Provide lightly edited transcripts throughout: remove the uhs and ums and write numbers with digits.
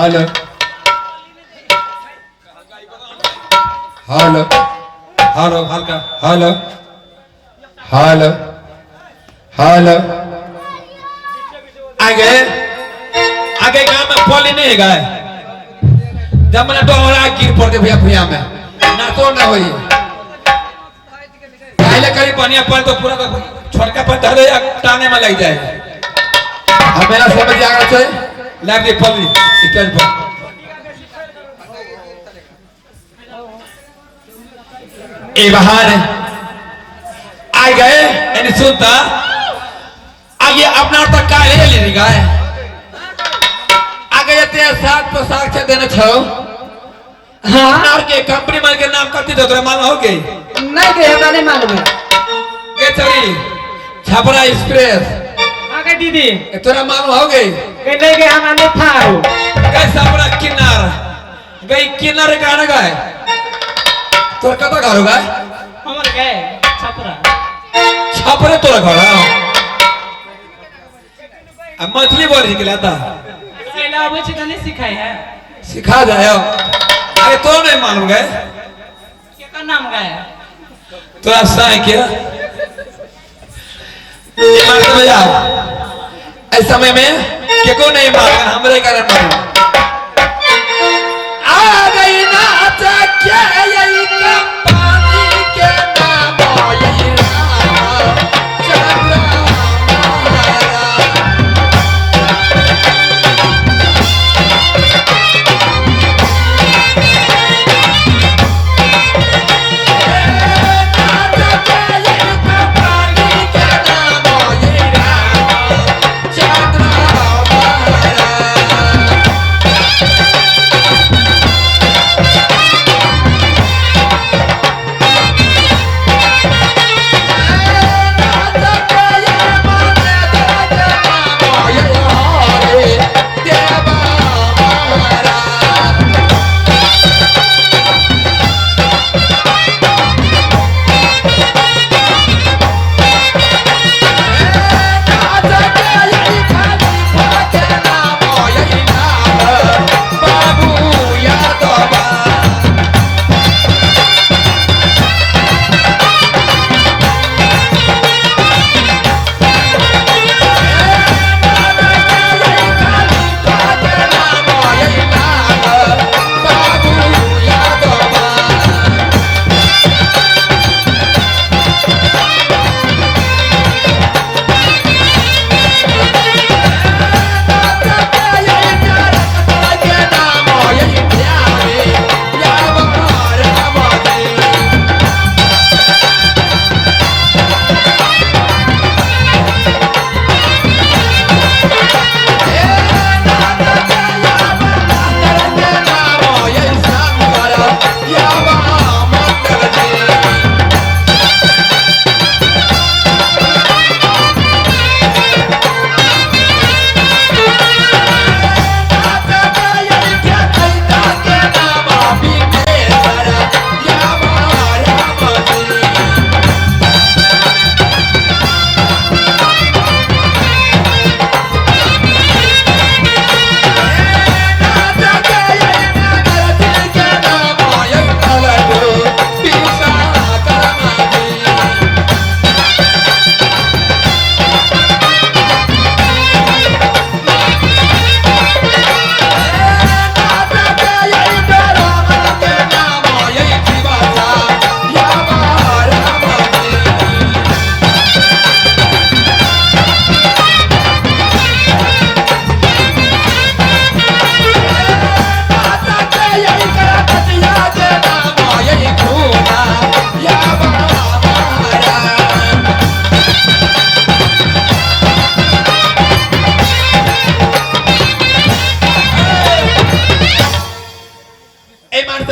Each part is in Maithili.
हेलो हेलो हेलो हल्का। हेलो हेलो हेलो आगे आगे गांव में पॉली नहीं गए जब मैंने डोरा गिर पड़ते भैया भैया में ना तो ना होई। पहले करी बढ़िया पर तो पूरा छोटका पर धरे या टांगे में लग जाए। हमें समझ आ रहा है। लाइव दे पॉली स्टेज पर ए बाहर आ गए यानी सुनता आगे अपना तो काले ले गए आगे जाते हैं सात पर साक्ष्य देने छो। हाँ। अपना और के कंपनी मार के नाम करती तो तोरा मालूम हो गई। नहीं गए, हमरा नहीं मालूम है। के चली छपरा एक्सप्रेस। हाँ गए दीदी। ए, तोरा मालूम हो गई? गए नहीं गए, हमरा नहीं था हो। गए छपरा किनार गई किनारे कहाँ गए तोरा कत घर हो गए? हमर गए छपरा। छपरे तोरा घर है? अब मछली बोल रही था। पहले आवे छै त नहीं सिखाई है। सिखा जाए। अरे तो नहीं मालूम गए। केकर नाम गए? तोरा साई के ये मालूम भैया इस समय में केको नहीं मालूम हमरे कारण मालूम। आ गई नाच के यही कंपनी के नाम यही राम चंद्र हमारा।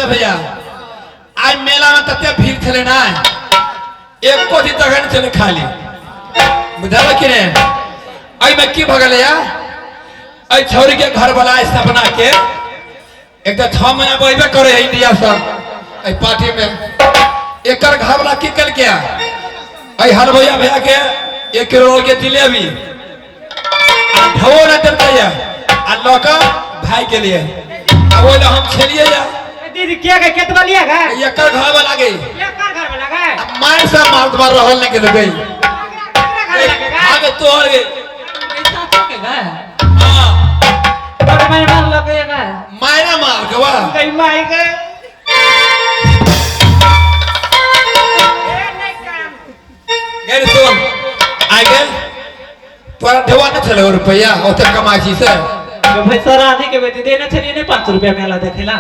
भैया आज मेला में तते भीड़ छले ना एको दिन तखन छले खाली बुझल कि ने। एहि में की भऽ गेलै या एहि छौरी के घर वाला सपना के एक तऽ 6 महीना पर अयबे करे है इंडिया सब एहि पार्टी में। एकर घर वाला की केलकै एहि हलवैया भैया के 1 करोड़ के जिलेबी आ ढो न देलकै या आ लऽ कऽ भागि गेलियै। आ ओहि लए हम छलियै या दीदी के गए केतबा लिया गए एकर घर वाला गई एकर घर वाला गए आ मार से मार मार रहल नहीं गेल गई केकरा घर वाला गए आगे तोहर गई। चाचो के गए? हां बड़ मार मार लगे गए। मायना मार के वाह गई माई गए। ए नहीं काम गए सुन आगे तोरा देवा न छले रुपया ओते कमाई छी से भाई सर आधी के बेटी देने चलिए नहीं 5 रुपया मेला देखेला।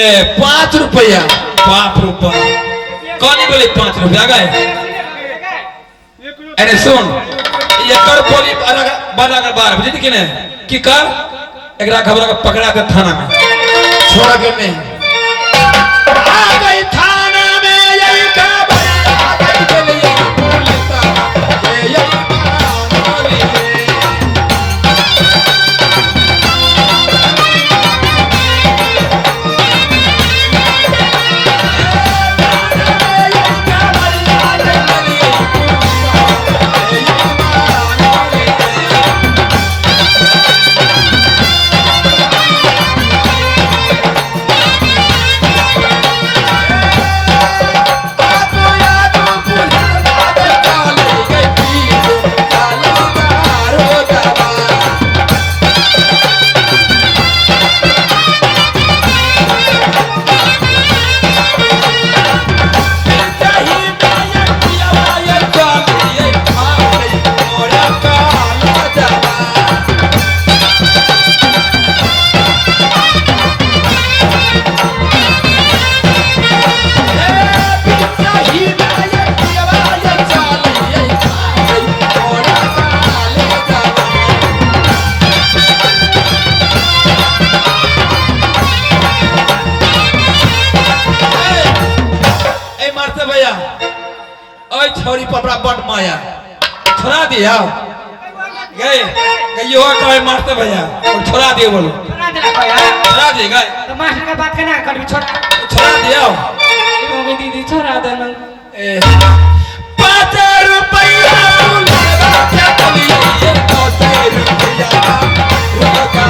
ए 5 रुपया बाप रुपया कौन बोले 5 रुपया गए? अरे सुन ये कर बोली बारह कर बारह बुझी कि नहीं की कर एकरा खबर के पकड़ा के थाना में छोड़ा के नहीं आ गई थाना में यही खबर आ गई के लिए पुलिस ये यही बात छोरी पपड़ा बड़ माया छोड़ा दिया गए कहियो कहे मारते भैया और छोड़ा दिए बोलो छोड़ा देला भैया छोड़ा दे गए तो मास्टर का बात केना करबी छोड़ा छोड़ा दिया मम्मी दीदी छोड़ा देना। ए 5 रुपया तू लेबा के लिए 10 रुपया रोका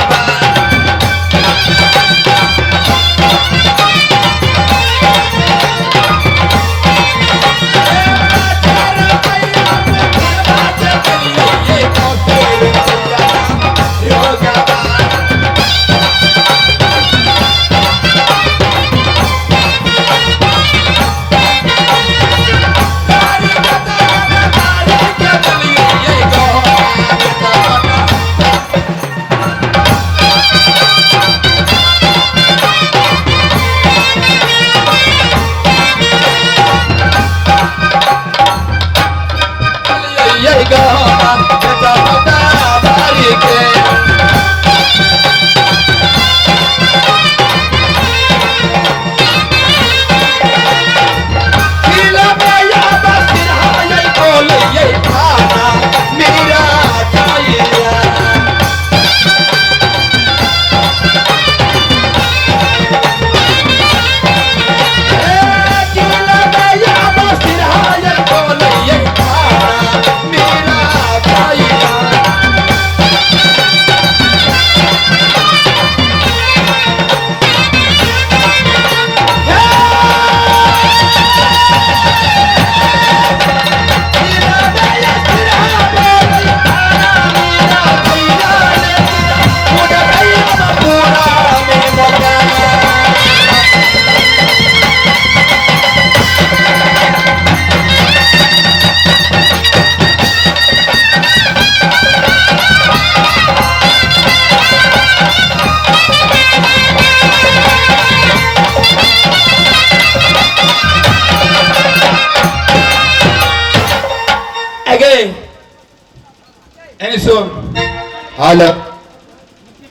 हेलो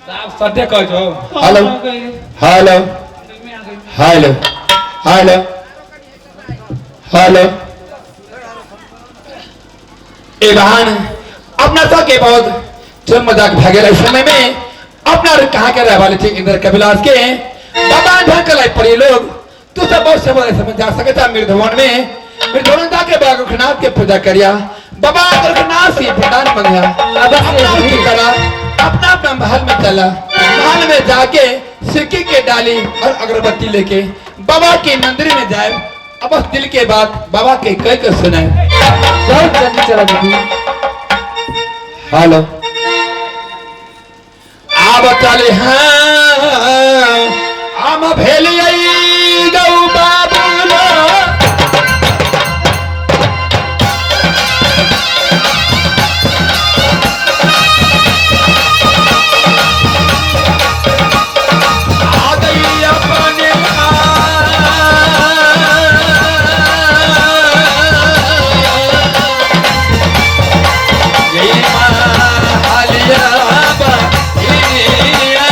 साहब सटे कह जो। Hello hello hello hello hello ए बहन अपना तो के बहुत जो मजाक भागे रहे समय में अपना कहाँ के रहे वाले थे इंद्र कपिलास के बाबा ढकल पड़ी लोग तू सब बहुत से बोले समझ जा सकता मृदुवन में मृदुवन जाके बाबा गोरखनाथ के पूजा करिया बाबा गोरखनाथ से प्रदान मंगिया अपना करा। अपना अपना महल में चला। महल में जाके सिक्के के डाली और अगरबत्ती लेके बाबा के मंदिर में जाए, अब बस दिल के बात बाबा के कह कर सुनाए। बहुत जल्दी चला दीदी। हेलो आब चले। हाँ आम भेलियै गौ बाबूला। आ गई अपने यही मालिया बहिनिया।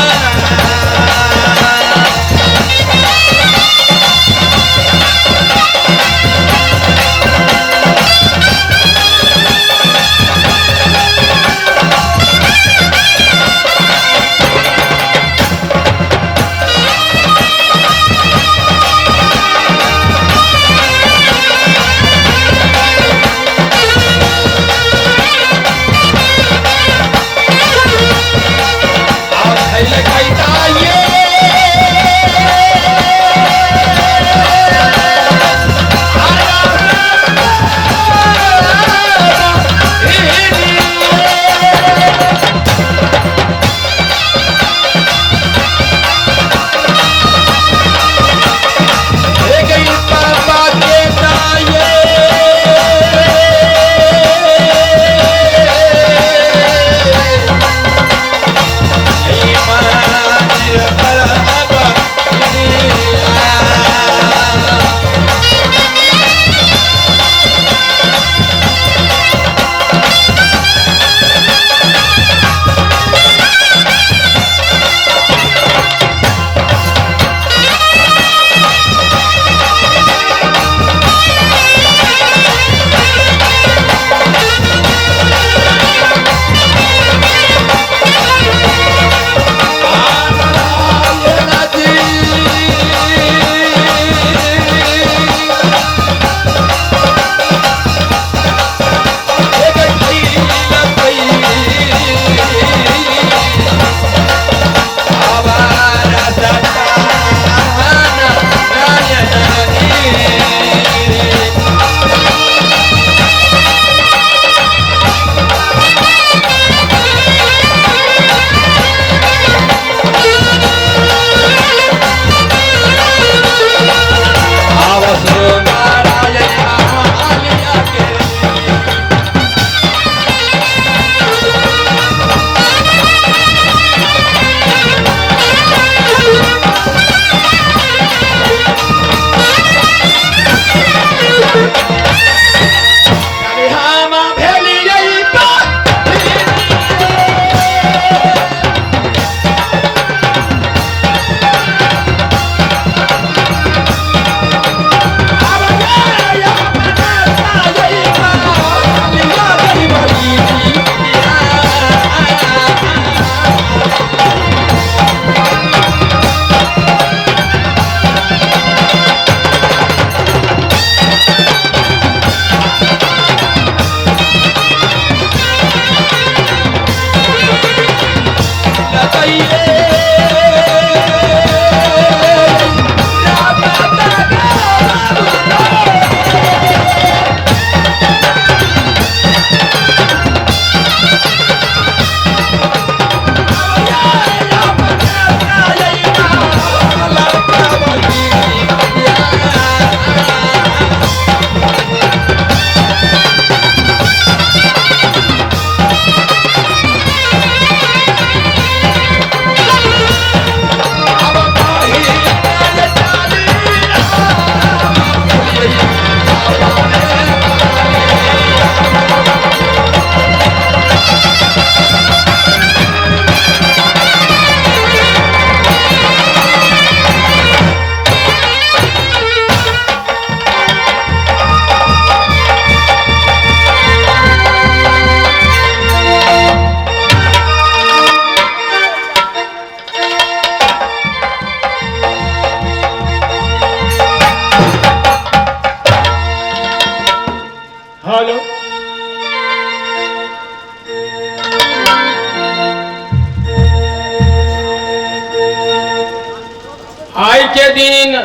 आइ के दिन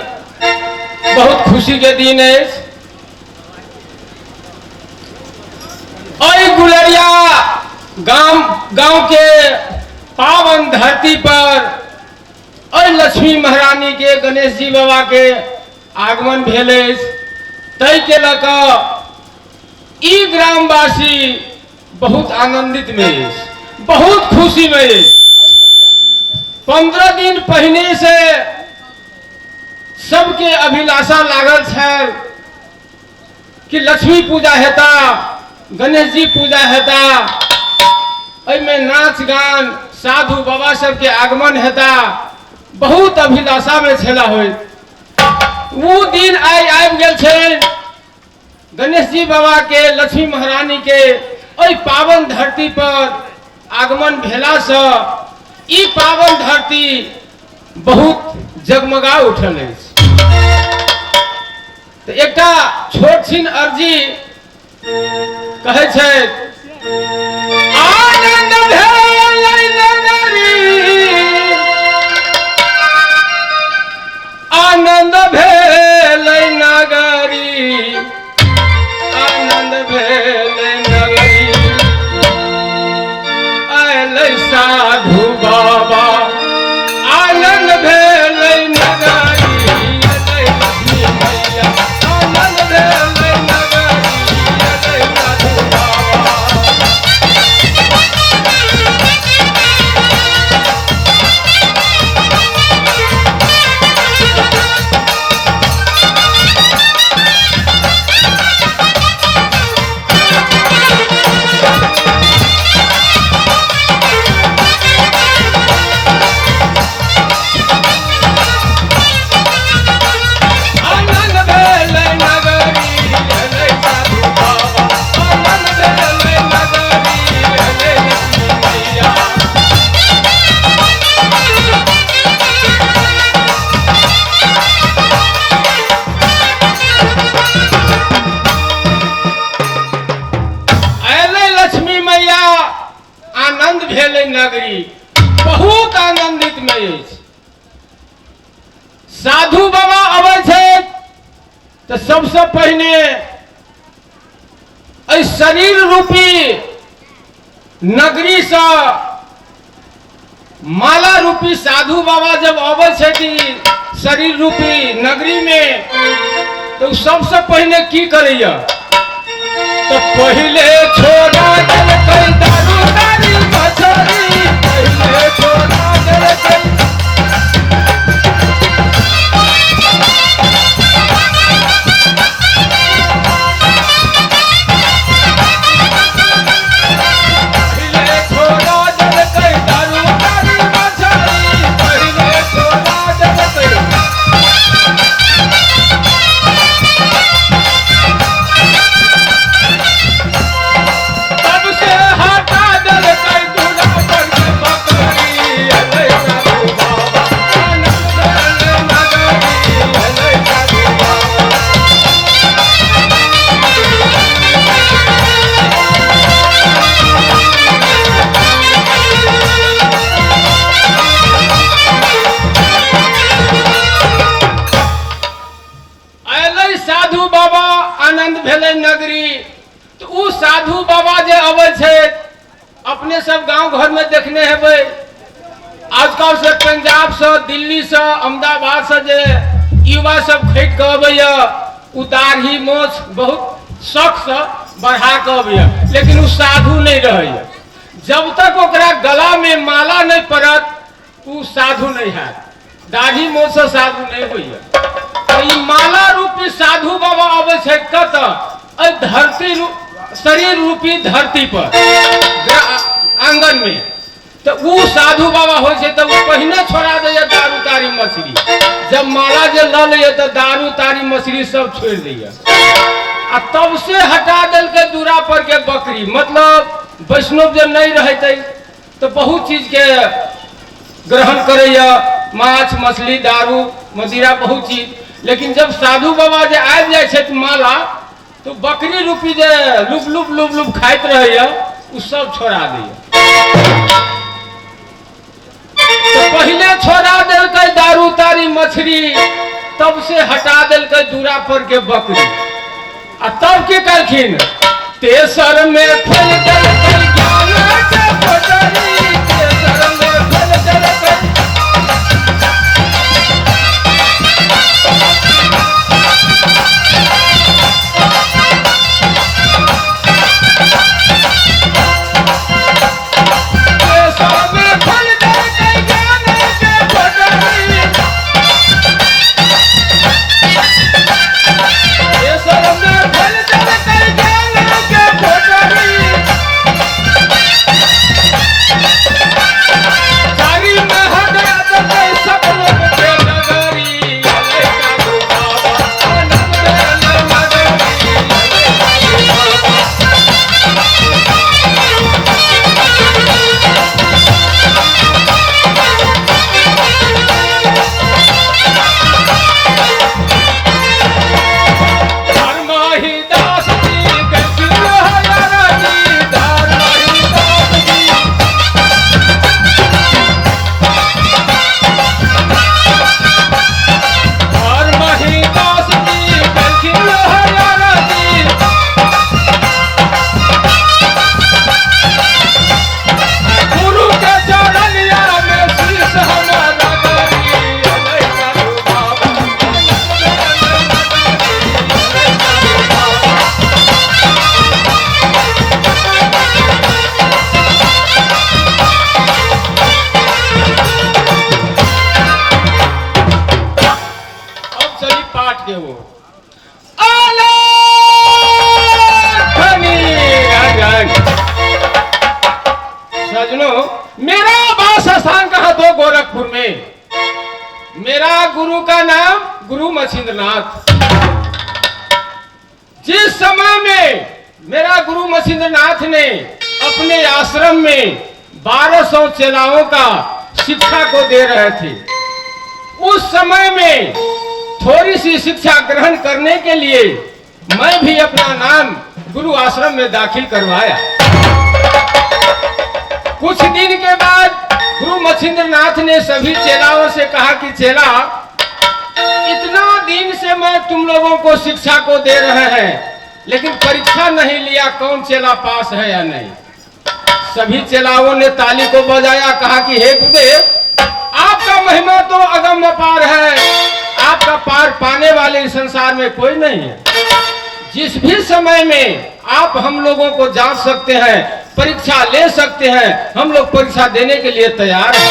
बहुत खुशी के दिन अछि। एहि गुलरिया गाम गांव के पावन धरती पर एहि लक्ष्मी महारानी के गणेश जी बाबा के आगमन भेल अछि, ताहि के लऽ कऽ ई ग्रामवासी बहुत आनंदित में अछि, बहुत खुशी में अछि। 15 दिन पहिने से सबके अभिलाषा लागल छल कि लक्ष्मी पूजा हेता, गणेश जी पूजा हेता, एहिमे नाच गान साधु बाबा सबके आगमन हेता, बहुत अभिलाषा में छला होइत। वो दिन आइ आबि गेल छै गणेश जी बाबा के लक्ष्मी महारानी के एहि पावन धरती पर आगमन भेलासँ ई पावन धरती बहुत जगमगा उठल अछि। तऽ एकटा छोट छिन अर्जी कहै छै, आनंद भेलै नगरी, आनंद भेलै नगरी, आनंद भेलै नगरी, अयलै साधु बाबा, आनंद भेलै नगरी, अयलै लक्ष्मी मैया, आनंद भेलै नगरी, अयलै साधु बाबा। आनंद भेलै नगरी, अयलै साधु बाबा, आनंद भेलै नगरी, अयलै लक्ष्मी मैया। अयलै लक्ष्मी मैया, आनंद भेलै नगरी, बहुत आनंदित में अछि। साधु बाबा अबै छै तऽ सबसँ पहिने एहि शरीर रूपी नगरीसँ माला रूपी साधु बाबा जब अबै छथि शरीर रूपी नगरी में तऽ ओ सबसँ पहिने की करैया तऽ पहिले छोड़ा देलकै दारू तारी मछरी, पहिले छोड़ा देलकै। पहिले छोड़ा देलकै दारू तारी मछरी, पहिले छोड़ा देलकै। तब से हटा देलकै दूरा पर के बकरी, अयलै साधु बाबा, आनंद भेलै नगरी, अयलै साधु बाबा। अयलै साधु बाबा, आनंद भेलै नगरी। तऽ ओ साधु बाबा जे अबै छै, अपने सब गांव घर में देखने हेबै, आजकल से पंजाब से दिल्ली से अहमदाबाद से जे युवा सब खटि कऽ अबैया, ओ दाढ़ी मोछ बहुत शौक से बढ़ा कऽ अबैया, लेकिन ओ साधु नहि रहैया। जब तक ओकरा गला में माला नहि पड़त ओ साधु नहि हैत। दाढ़ी मोछ से साधु नहि होइया। तऽ ई माला रूपी साधु बाबा अबै छै कतऽ? एहि धरती रूप शरीर रूपी धरती पर आंगन में। तऽ ओ साधु बाबा होइ छै तऽ ओ पहिने छोड़ा दैया दारू तारी मछली। जब माला जे लऽ लैया तऽ दारू तारी मछली सब छोड़ि दैया। आ तब से हटा देलकै दूरा पर के बकरी, मतलब वैष्णव जे नहि रहैत अछि तऽ बहुत चीज के ग्रहण करैया, माछ मछली दारू मदिरा बहुत चीज। लेकिन जब साधु बाबा जे आबि जाइ छथि माला, तऽ बकरी रूपी जे लुप लुप लुप लुप खाइत रहैया ओ सब छोड़ा दैया। तऽ पहले छोड़ा देलकै दारू तारी मछली, तब से हटा देलकै दूरा पर के बकरी। आ तब की कहलखिन, तेसर में खोल देलकै ज्ञान के पोटरी, तेसर में खोल देलकै। तेसर में खोल देलकै ज्ञान के पोटरी, तेसर में खोल देलकै ज्ञान के पोटरी। चारि में हटा देलकै सब लोग के नगरी, अले साधु बाबा आनंद भेलै नगरी, अले साधु बाबा। धर्महि दास जी कैसी हयारती, धर्महि दास जी। धर्महि दास जी कैसी हयारती। गुरु के चरणिया में शीश हमारा गरी, अले साधु बाबा आनंद भेलै नगरी, अले साधु बाबा। अब चली पाठ के वो सजनों, मेरा वास स्थान कहा तो गोरखपुर में। मेरा गुरु का नाम गुरु मच्छिंद्रनाथ। जिस समय में मेरा गुरु मच्छिंद्रनाथ ने अपने आश्रम में 1200 चेलाओं का शिक्षा को दे रहे थे, उस समय में थोड़ी सी शिक्षा ग्रहण करने के लिए मैं भी अपना नाम गुरु आश्रम में दाखिल करवाया। कुछ दिन के बाद गुरु मच्छिंद्रनाथ ने सभी चेलाओं से कहा कि चेला, इतना दिन से मैं तुम लोगों को शिक्षा को दे रहे हैं, लेकिन परीक्षा नहीं लिया कौन चेला पास है या नहीं। सभी चेलाओं ने ताली को बजाया, कहा कि हे गुरुदेव, आपका महिमा तो अगम अपार है, आपका पार पाने वाले इस संसार में कोई नहीं है। जिस भी समय में आप हम लोगों को जांच सकते हैं, परीक्षा ले सकते हैं, हम लोग परीक्षा देने के लिए तैयार हैं।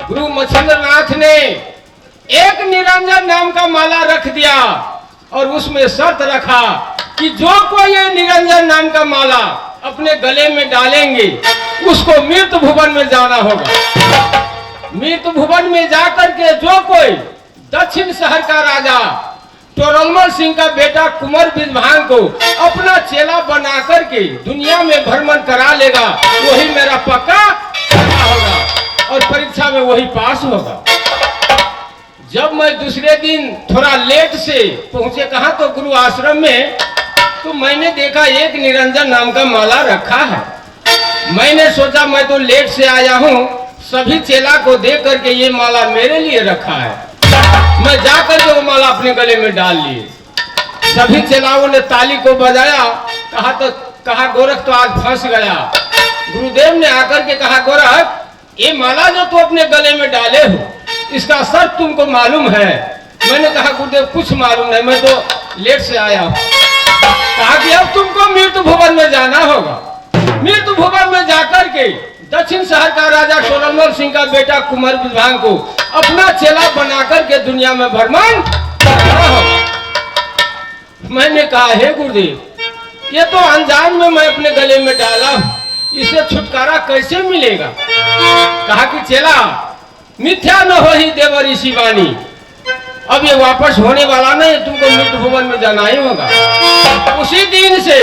गुरु मच्छिंद्रनाथ ने एक निरंजन नाम का माला रख दिया और उसमें शर्त रखा कि जो कोई ये निरंजन नाम का माला अपने गले में डालेंगे उसको मृत भुवन में जाना होगा। मृत भुवन में जाकर के जो कोई दक्षिण शहर का राजा टोरलमल सिंह का बेटा कुंवर बिजभान को अपना चेला बना करके दुनिया में भ्रमण करा लेगा, वही मेरा पक्का चेला होगा और परीक्षा में वही पास होगा। जब मैं दूसरे दिन थोड़ा लेट से पहुंचे कहा तो गुरु आश्रम में, तो मैंने देखा एक निरंजन नाम का माला रखा है। मैंने सोचा मैं तो लेट से आया हूँ, सभी चेला को दे करके ये माला मेरे लिए रखा है। मैं जाकर के वो माला अपने गले में डाल लिए। सभी चेलाओं ने ताली को बजाया, कहा तो कहा गोरख तो आज फंस गया। गुरुदेव ने आकर के कहा गोरख, ये माला जो तू अपने गले में डाले हो इसका शर्त तुमको मालूम है? मैंने कहा गुरुदेव कुछ मालूम नहीं, मैं तो लेट से आया हूँ। कहा कि अब तुमको मृत्यु भुवन में जाना होगा। मृत्यु भुवन में जाकर के दक्षिण शहर का राजा सोलमल सिंह का बेटा कुंवर विभाग को अपना चेला बनाकर के दुनिया में भ्रमण कराना होगा। मैंने कहा हे गुरुदेव, ये तो अनजान में मैं अपने गले में डाला हूं, इसे छुटकारा कैसे मिलेगा? कहा कि चेला, मिथ्या न हो ही देव ऋषि वाणी, अब ये वापस होने वाला नहीं, तुमको मृत्यु भुवन में जाना ही होगा। उसी दिन से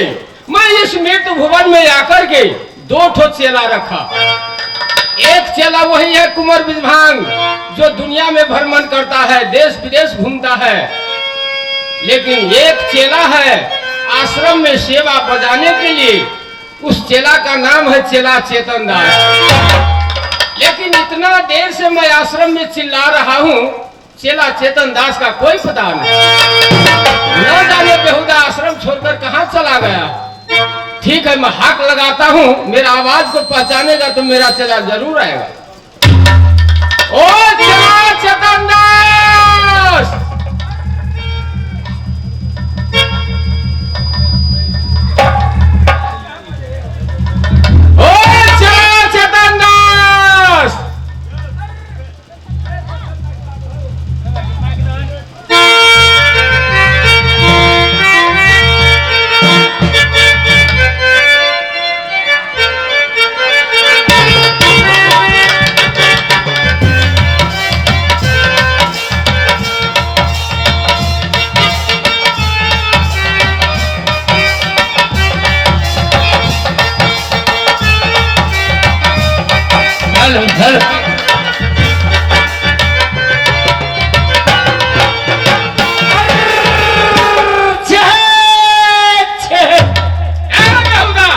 मैं इस मृत्यु भुवन में आकर के दो ठो चेला रखा। एक चेला वही है कुंवर बिजभांग, जो दुनिया में भ्रमण करता है, देश विदेश घूमता है। लेकिन एक चेला है आश्रम में सेवा बजाने के लिए, उस चेला का नाम है चेला चेतन दास। लेकिन इतना देर से मैं आश्रम में चिल्ला रहा हूँ, चेला चेतन दास का कोई पता नहीं। न जाने बेहुदा आश्रम छोड़कर कहाँ चला गया। ठीक है, मैं हाक लगाता हूँ, मेरा आवाज को पहचानेगा तो मेरा चेला जरूर आएगा। ओ चेला चेतन दास, ओ चेला चेतन दास। हेलो हेलो, ए बेहुदा,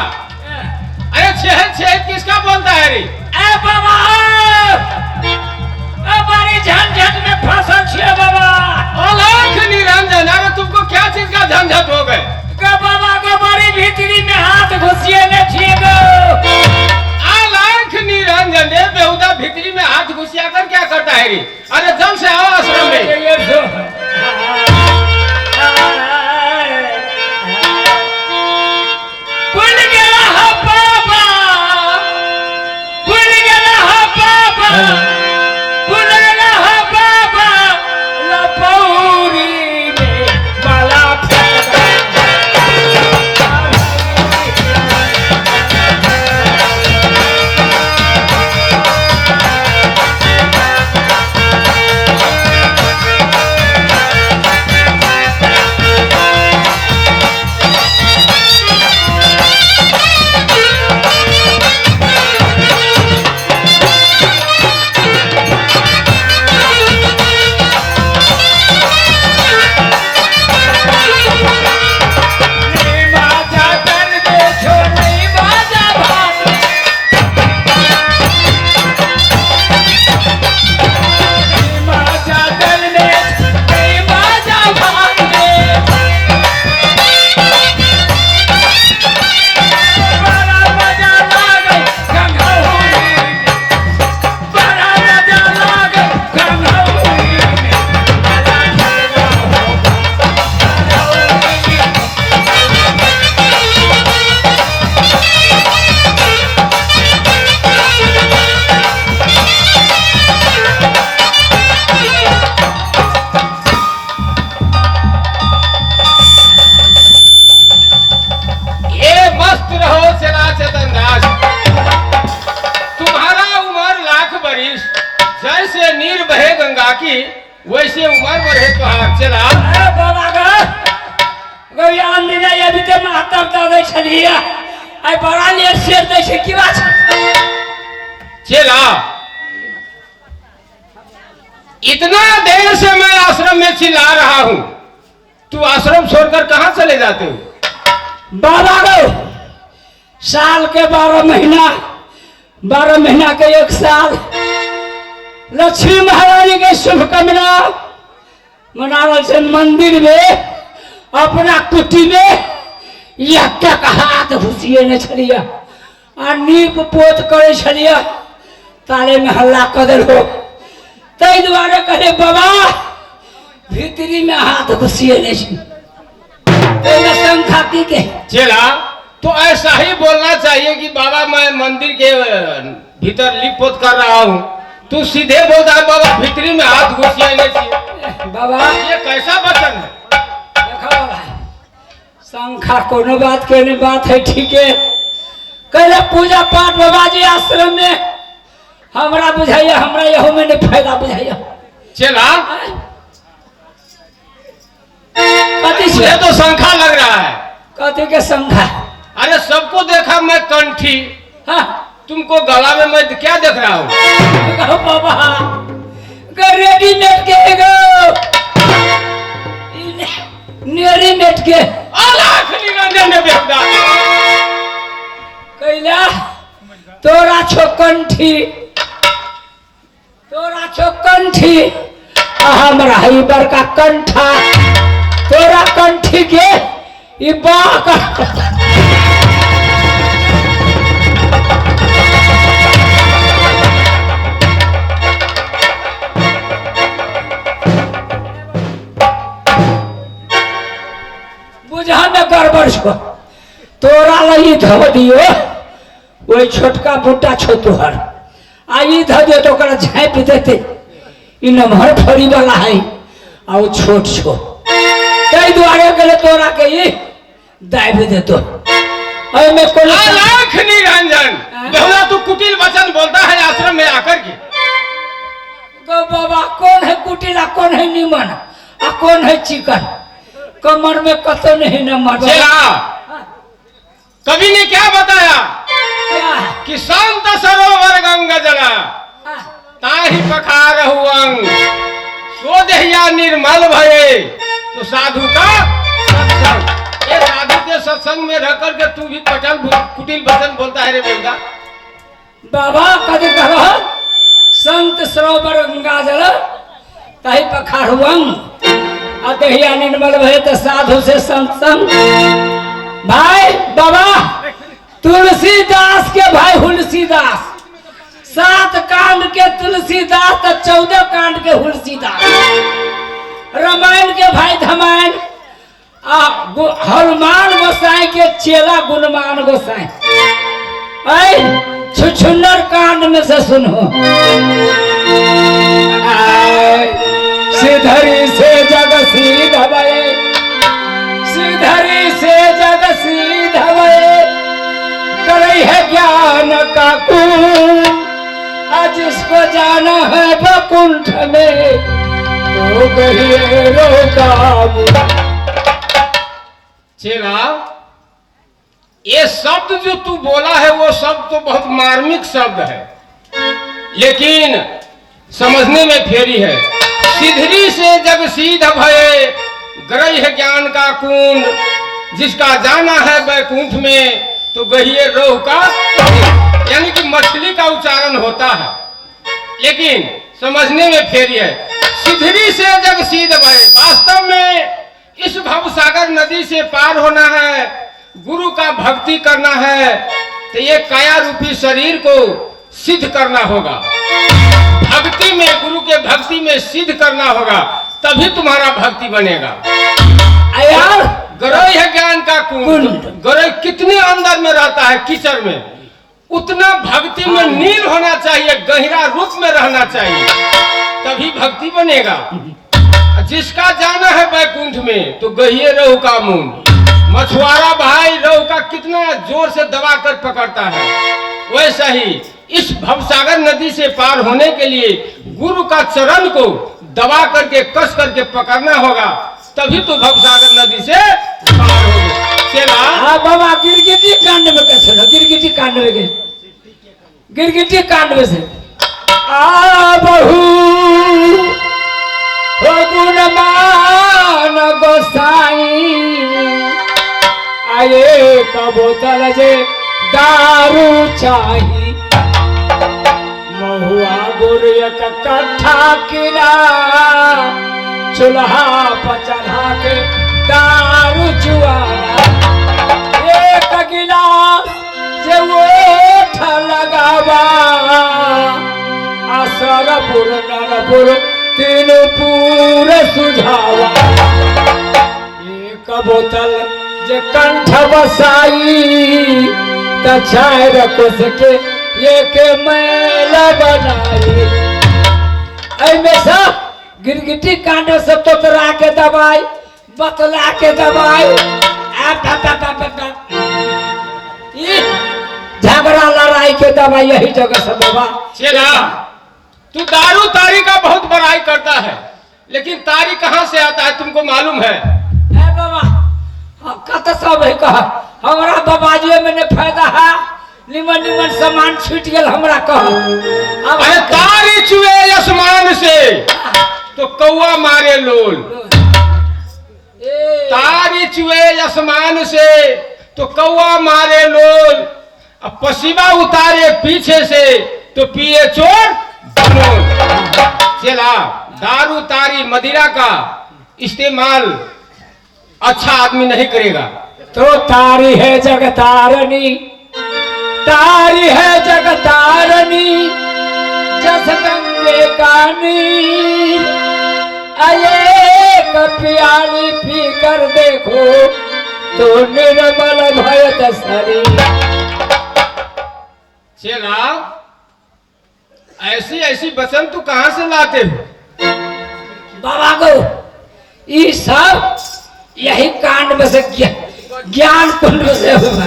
अरे छह छह किसका बोलता है रे? ए बाबा, ए बड़ी झंझट में फंसल छियै बाबा। अलख निरंजन, अरे तुमको क्या चीज का झंझट हो गए? गो बाबा गो, बड़ी भीतरी में हाथ घुसिए ने छियै गो। अलख निरंजन, ए बेहुदा भीतरी में हाथ घुसिया कर क्या करता है रे? अरे जल्द से आओ आश्रम में। भूल गेला हा बाबा, भूल गेला हा बाबा, भूल गेला हा बाबा, लपौरी में बाला फेंका। बाजा कर दे छोड़ी बाजा भात, बाजा कर दे बाजा भात दे, बड़ा मजा लागल गंगौरी में, बड़ा मजा लागल गंगौरी में, बड़ा झगड़ा हो गंगौरी में। ये मस्त रहो चला चेतन दास, तुम्हारा उम्र लाख बरिस, जैसे नीर बहे गंगा की वैसे उम्र बढ़े तुहार। चला अरे बाबा गो, गो आन दिन अभी ते मातम दऽ दै छलियै, आइ बड़ा लेट सेट दै छै, की बात छै? चेला, इतना देर से मैं आश्रम में चिल्ला रहा हूँ, तू आश्रम छोड़कर कहाँ चले जाते हो? बाबा गो, साल के 12 महीना, 12 महीना के एक साल, लक्ष्मी महारानी के शुभकामना मना रहल छै मंदिर में, अपना कुटी में एक हाथ घुसिए ने छलियै आ नीप पोत करै छलियै, ताले में हल्ला कऽ देलहो, ताहि दुआरे कहले बाबा भीतरी में हाथ घुसिए ने छै, ताहिमे शंखा की के। चेला, तो ऐसा ही बोलना चाहिए कि बाबा मैं मंदिर के भीतर लिप पोत कर रहा हूँ, तू सीधे बोलता है बाबा भीतरी में हाथ घुसिए नहीं चाहिए। बाबा ये कैसा वचन है? देखो बाबा, शंखा कोनो बात के नहीं बात है, ठीक है। कहले पूजा पाठ बाबा जी आश्रम में हमरा बुझाइया, हमरा यहो में नहीं फायदा बुझाइया। चेला, कथी मुझे छै? तो शंखा लग रहा है। कथी के शंखा? अरे सबको देखा मैं कंठी, हाँ, तुमको गला में मैं क्या देख रहा हूँ? गो बाबा रेडीमेड के गो, रेडीमेड के। अलख निरंजन ने बेहुदा। कैला तोरा छो कंठी, आ हमरा है बड़का कंठा तोरा कंठी के ई बाक बुझा में गड़बड़ छो तोरा लगी धो दियो वही छोटका बूटा छो तोहर आ ई धो दियो तो ओकरा झाँपि देते ई नमहर फड़ी वाला है आ ओ छोट छो ताहि दुआरे गेले तोरा के ई दाबि देतो एहिमे कोनो लाख निरंजन बहुला तू कुटिल वचन बोलता है आश्रम में आकर के। गो बाबा कौन है कुटिल आ कौन है निमन आ कौन है चिकन कमर में कतो नहीं नमर चेला कवि ने क्या बताया क्या है? कि शांत सरोवर गंगा जला हाँ, ताही पखार अंग सो देहिया निर्मल भये तो साधु का सत्संग। ये साधु के सत्संग में रह करके तू भी पटल कुटिल वचन बोलता है रे बेटा। बाबा कभी कहो संत सरोवर गंगा जल ताही पखारुअंग आ देहिया निर्मल भये तो साधु से सत्संग। भाई बाबा तुलसीदास के भाई हुलसीदास 7 कांड के तुलसीदास तो 14 कांड के हुलसीदास। रामायण के भाई धमायन आ हनुमान गोसाई के चेला गुणमान गोसाई। ऐ छुछुन्नर कांड में से सुनो। सिधरी से जग सीधवै, सिधरी से जग सीधवै, करई है ज्ञान का कुंड, आज जिसको जाना है बकुंठ में तो कहिए रोका। चेला ये शब्द जो तू बोला है वो शब्द तो बहुत मार्मिक शब्द है, लेकिन समझने में फेरी है। सिधरी से जग सीध भये ग्रह है ज्ञान का कुंड, जिसका जाना है वैकुंठ में तो गहिए रोह का, यानी कि मछली का उच्चारण होता है, लेकिन समझने में फेरी है। सिधरी से जग सीध भये, वास्तव में इस भवसागर नदी से पार होना है, गुरु का भक्ति करना है, तो ये काया रूपी शरीर को सिद्ध करना होगा। भक्ति में, गुरु के भक्ति में सिद्ध करना होगा, तभी तुम्हारा भक्ति बनेगा। यार गरई है ज्ञान का कुंड, गरई कितने अंदर में रहता है कीचड़ में, उतना भक्ति में नील होना चाहिए, गहरा रूप में रहना चाहिए, तभी भक्ति बनेगा। जिसका जाना है वैकुंठ में तो गहिए रोहू का मुंड। मछुआरा भाई रोहू का कितना जोर से दबा कर पकड़ता है, वैसा ही इस भवसागर नदी से पार होने के लिए गुरु का चरण को दबा करके कस करके पकड़ना होगा, तभी तो भवसागर नदी से पार होगा। चला हाँ बाबा गिरगिटी कांड में कैसे ना, गिरगिटी कांड में गए, गिरगिटी कांड में से आ बहु गुणमान गोसाई आये कबूतर जे दारू चाही, महुआ गुर एक कट्ठा किला, चूल्हा पर चढ़ा के दारू चुआना, एक गिलास जे ओठ लगावा, असरपुर नरपुर तीन पूर सुझावा, एक बोतल जे कंठ बसाई, त चार कोस के एक मैल बनाई। एहिमे से गिरगिटी कांड से तोतरा के दवाई, बतला के दवाई, झगड़ा लड़ाई के दवाई यही जगह से बाबा। चेला तू दारू तारी का बहुत बड़ाई करता है, लेकिन तारी कहाँ से आता है तुमको मालूम है? ए बाबा कत सब है कह, हमरा बाबाजी में ने फायदा है, निमन निमन सामान छूट गेल हमरा कह। अरे तारी चुए आसमान से तो कौआ मारे लोल, तारी चुए आसमान से तो कौआ मारे लोल, अब पसीबा उतारे पीछे से तो पिए चोर बनोल। चला दारू तारी मदिरा का इस्तेमाल अच्छा आदमी नहीं करेगा। तो तारी है जगतारनी, तारी है जगतारनी, जस गंगे का नीर, अये प्याली पी कर देखो तो निर्मल भयत शरीर। चेला, ऐसी ऐसी वचन तू कहाँ से लाते हो? बाबा को ये सब यही कांड में से ज्ञान कुंड में से हुआ।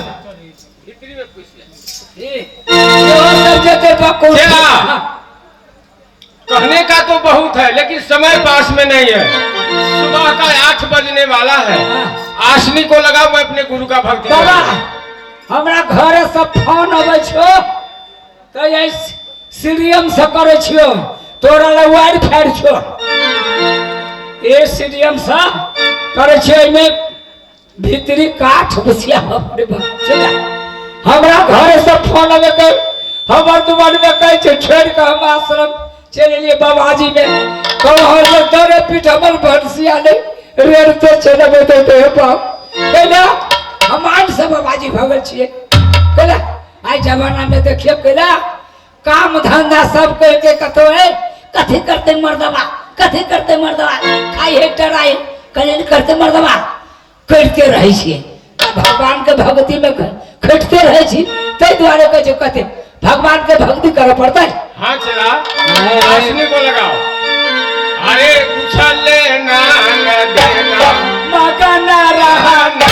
चेला, कहने का तो बहुत है लेकिन समय पास में नहीं है। सुबह का 8 बजने वाला है। आसनी को लगाओ, मैं अपने गुरु का भक्त। बाबा हमरा घर सब फोन अबै छो तो यही सीरियम से करे छियो, तोरा लग वायर फाड़ छो, ए सीरियम से करे छियो, एमे भीतरी काठ घुसिया। हमरा घर से फोन अबै के हमर दुआर में कहै छै छोड़ के हम आश्रम चलि एलियै बाबाजी में, कहल दरे पीठ हमर भनसिया नहीं रेड़ते चलबै तो हे बाप। कैला हम आन से बाबाजी भऽ गेल छियै। कैला आइ जमाना में देखियौ कैला काम धंधा सब कह के कतौ है कथी करते मर्दबा, कथी करते मर्दबा, खाइ है डराइ कल्याण करते मर्दबा, करिते रहै छियै। भगवान के भक्ति में खटते रहै छी, ताहि दुआरे कहै छै कथी भगवान के भक्ति करऽ पड़तै। हाँ चला, आसनी को लगाओ। अरे कुछ लेना न देना मगन रहना,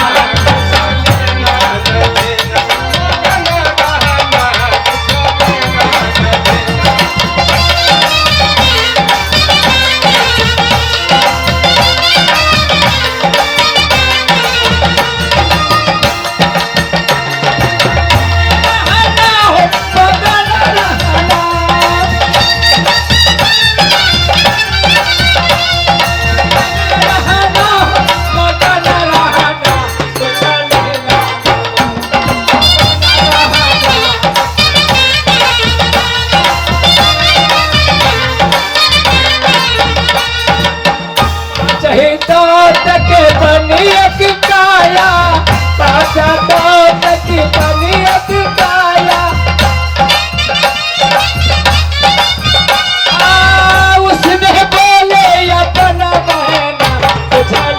उसने बोले अपना बहना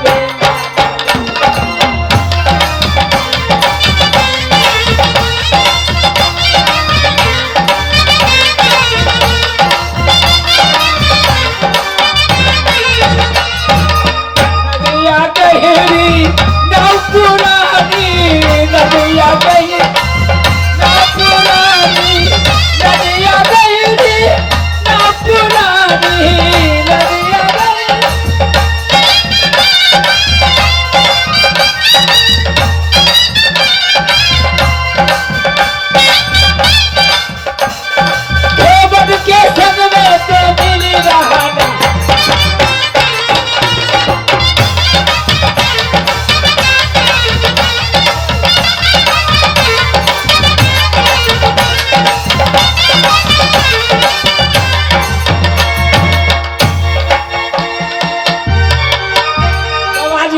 लेना। नदिया गहरी नौ पुरानी, नदिया गहरी नौ पुरानी, नदिया गहरी नौ पुरानी, नदिया गहरी। गोबर के संग में तो मिली रहना।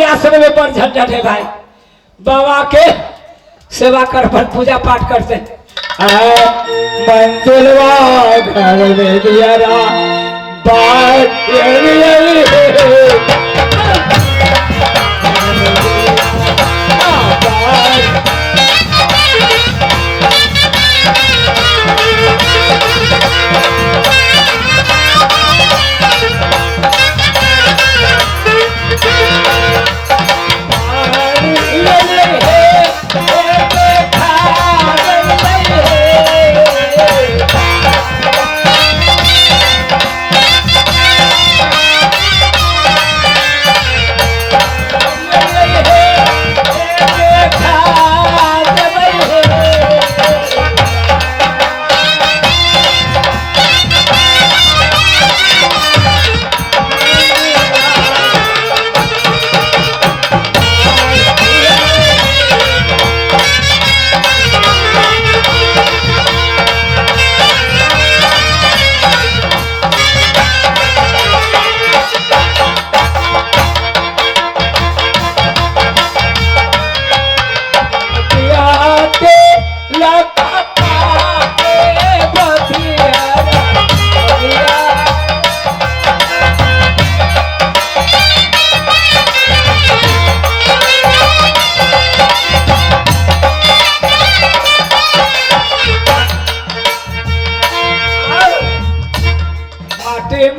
आश्रम में पर झंझट है भाई, बाबा के सेवा कर पर पूजा पाठ करते मंजिलवा घर में दिया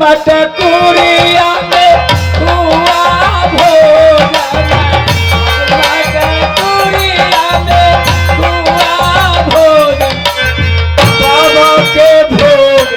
मटकुरिया में हुआ भोजन, मटकुरिया में हुआ भोजन, बाबा के भोग।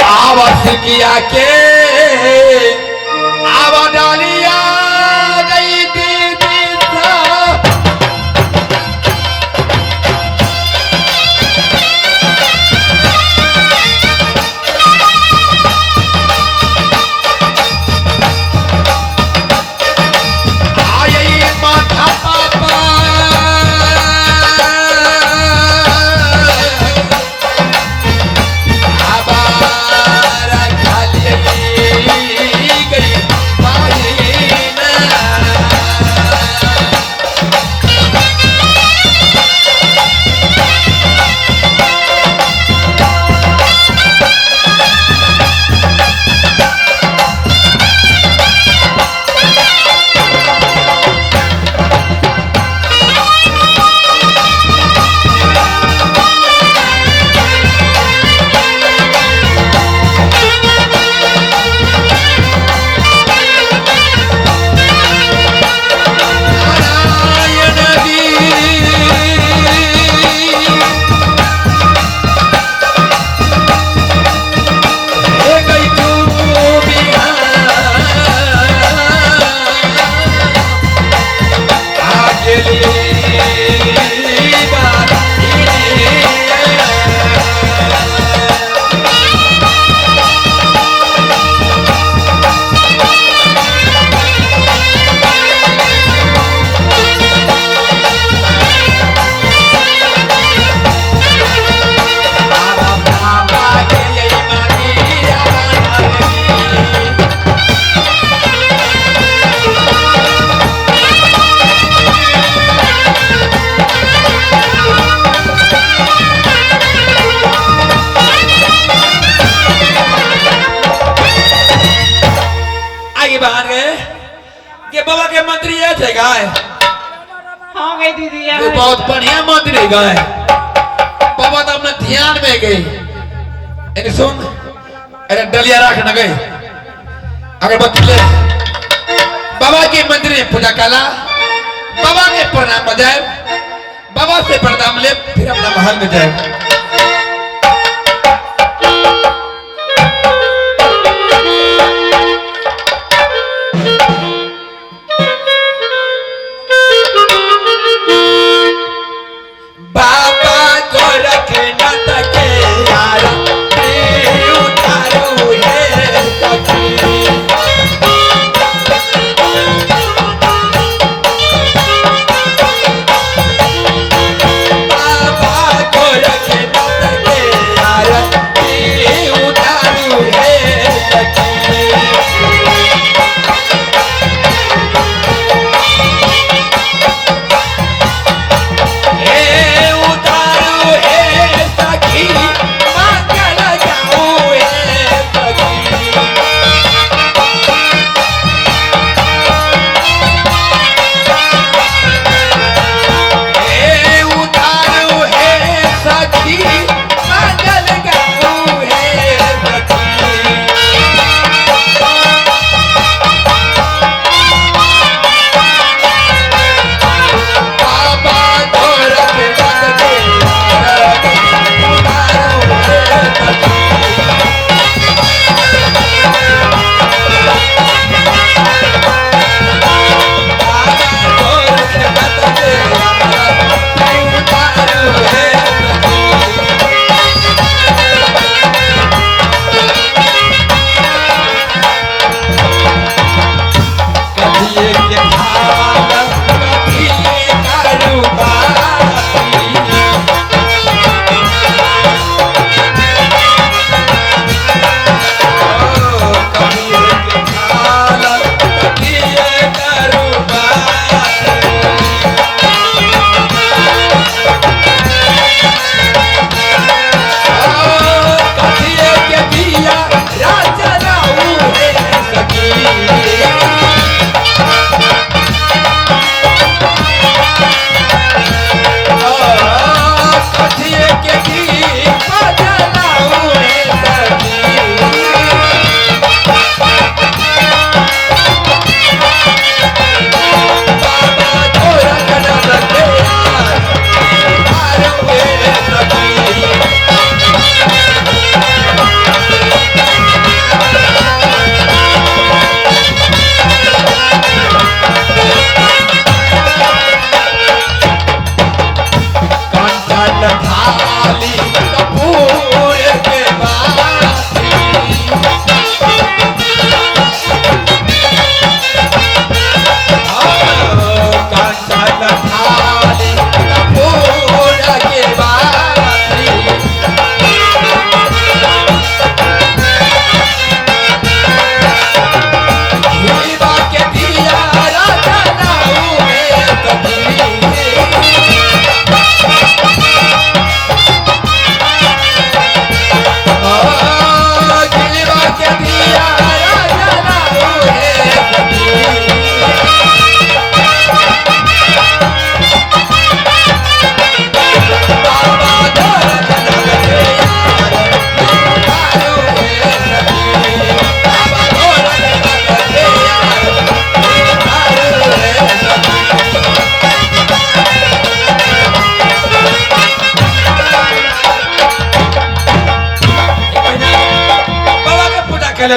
आवास किया के आवा डालिया गई दीदी सा। आई माथा पापा आबारा खाली गई पाई ना। नारायण जी हे गई तू बिहार आगे बात बाबा के यही माटी आबादी। आगे बाहर गए के बाबा के मंत्री ये थे गाय। हाँ गई दीदी ये बहुत बढ़िया मंत्री गाय। बाबा तो अपने ध्यान में गए। अरे सुन, अरे डलिया रख न गए अगरबत्ती ले। बाबा के मंदिर में पूजा कला, बाबा के प्रणाम बजाए, बाबा से प्रणाम ले, फिर अपना महल में जाए। बाबा गोरखनाथ के यारा उतारू हे सखी। बाबा गोरखनाथ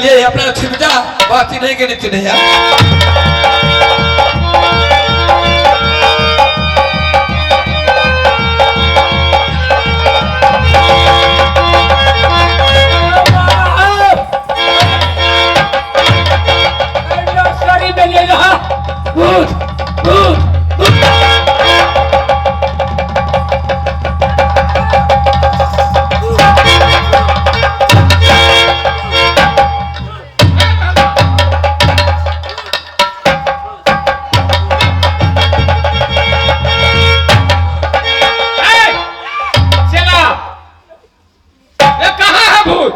लिए अपना छिप जा बात ही नहीं के नहीं चिन्ह। नर्सरी में ले रहा भूत भूत भूत। ए, चला, ये कहाँ है भूत?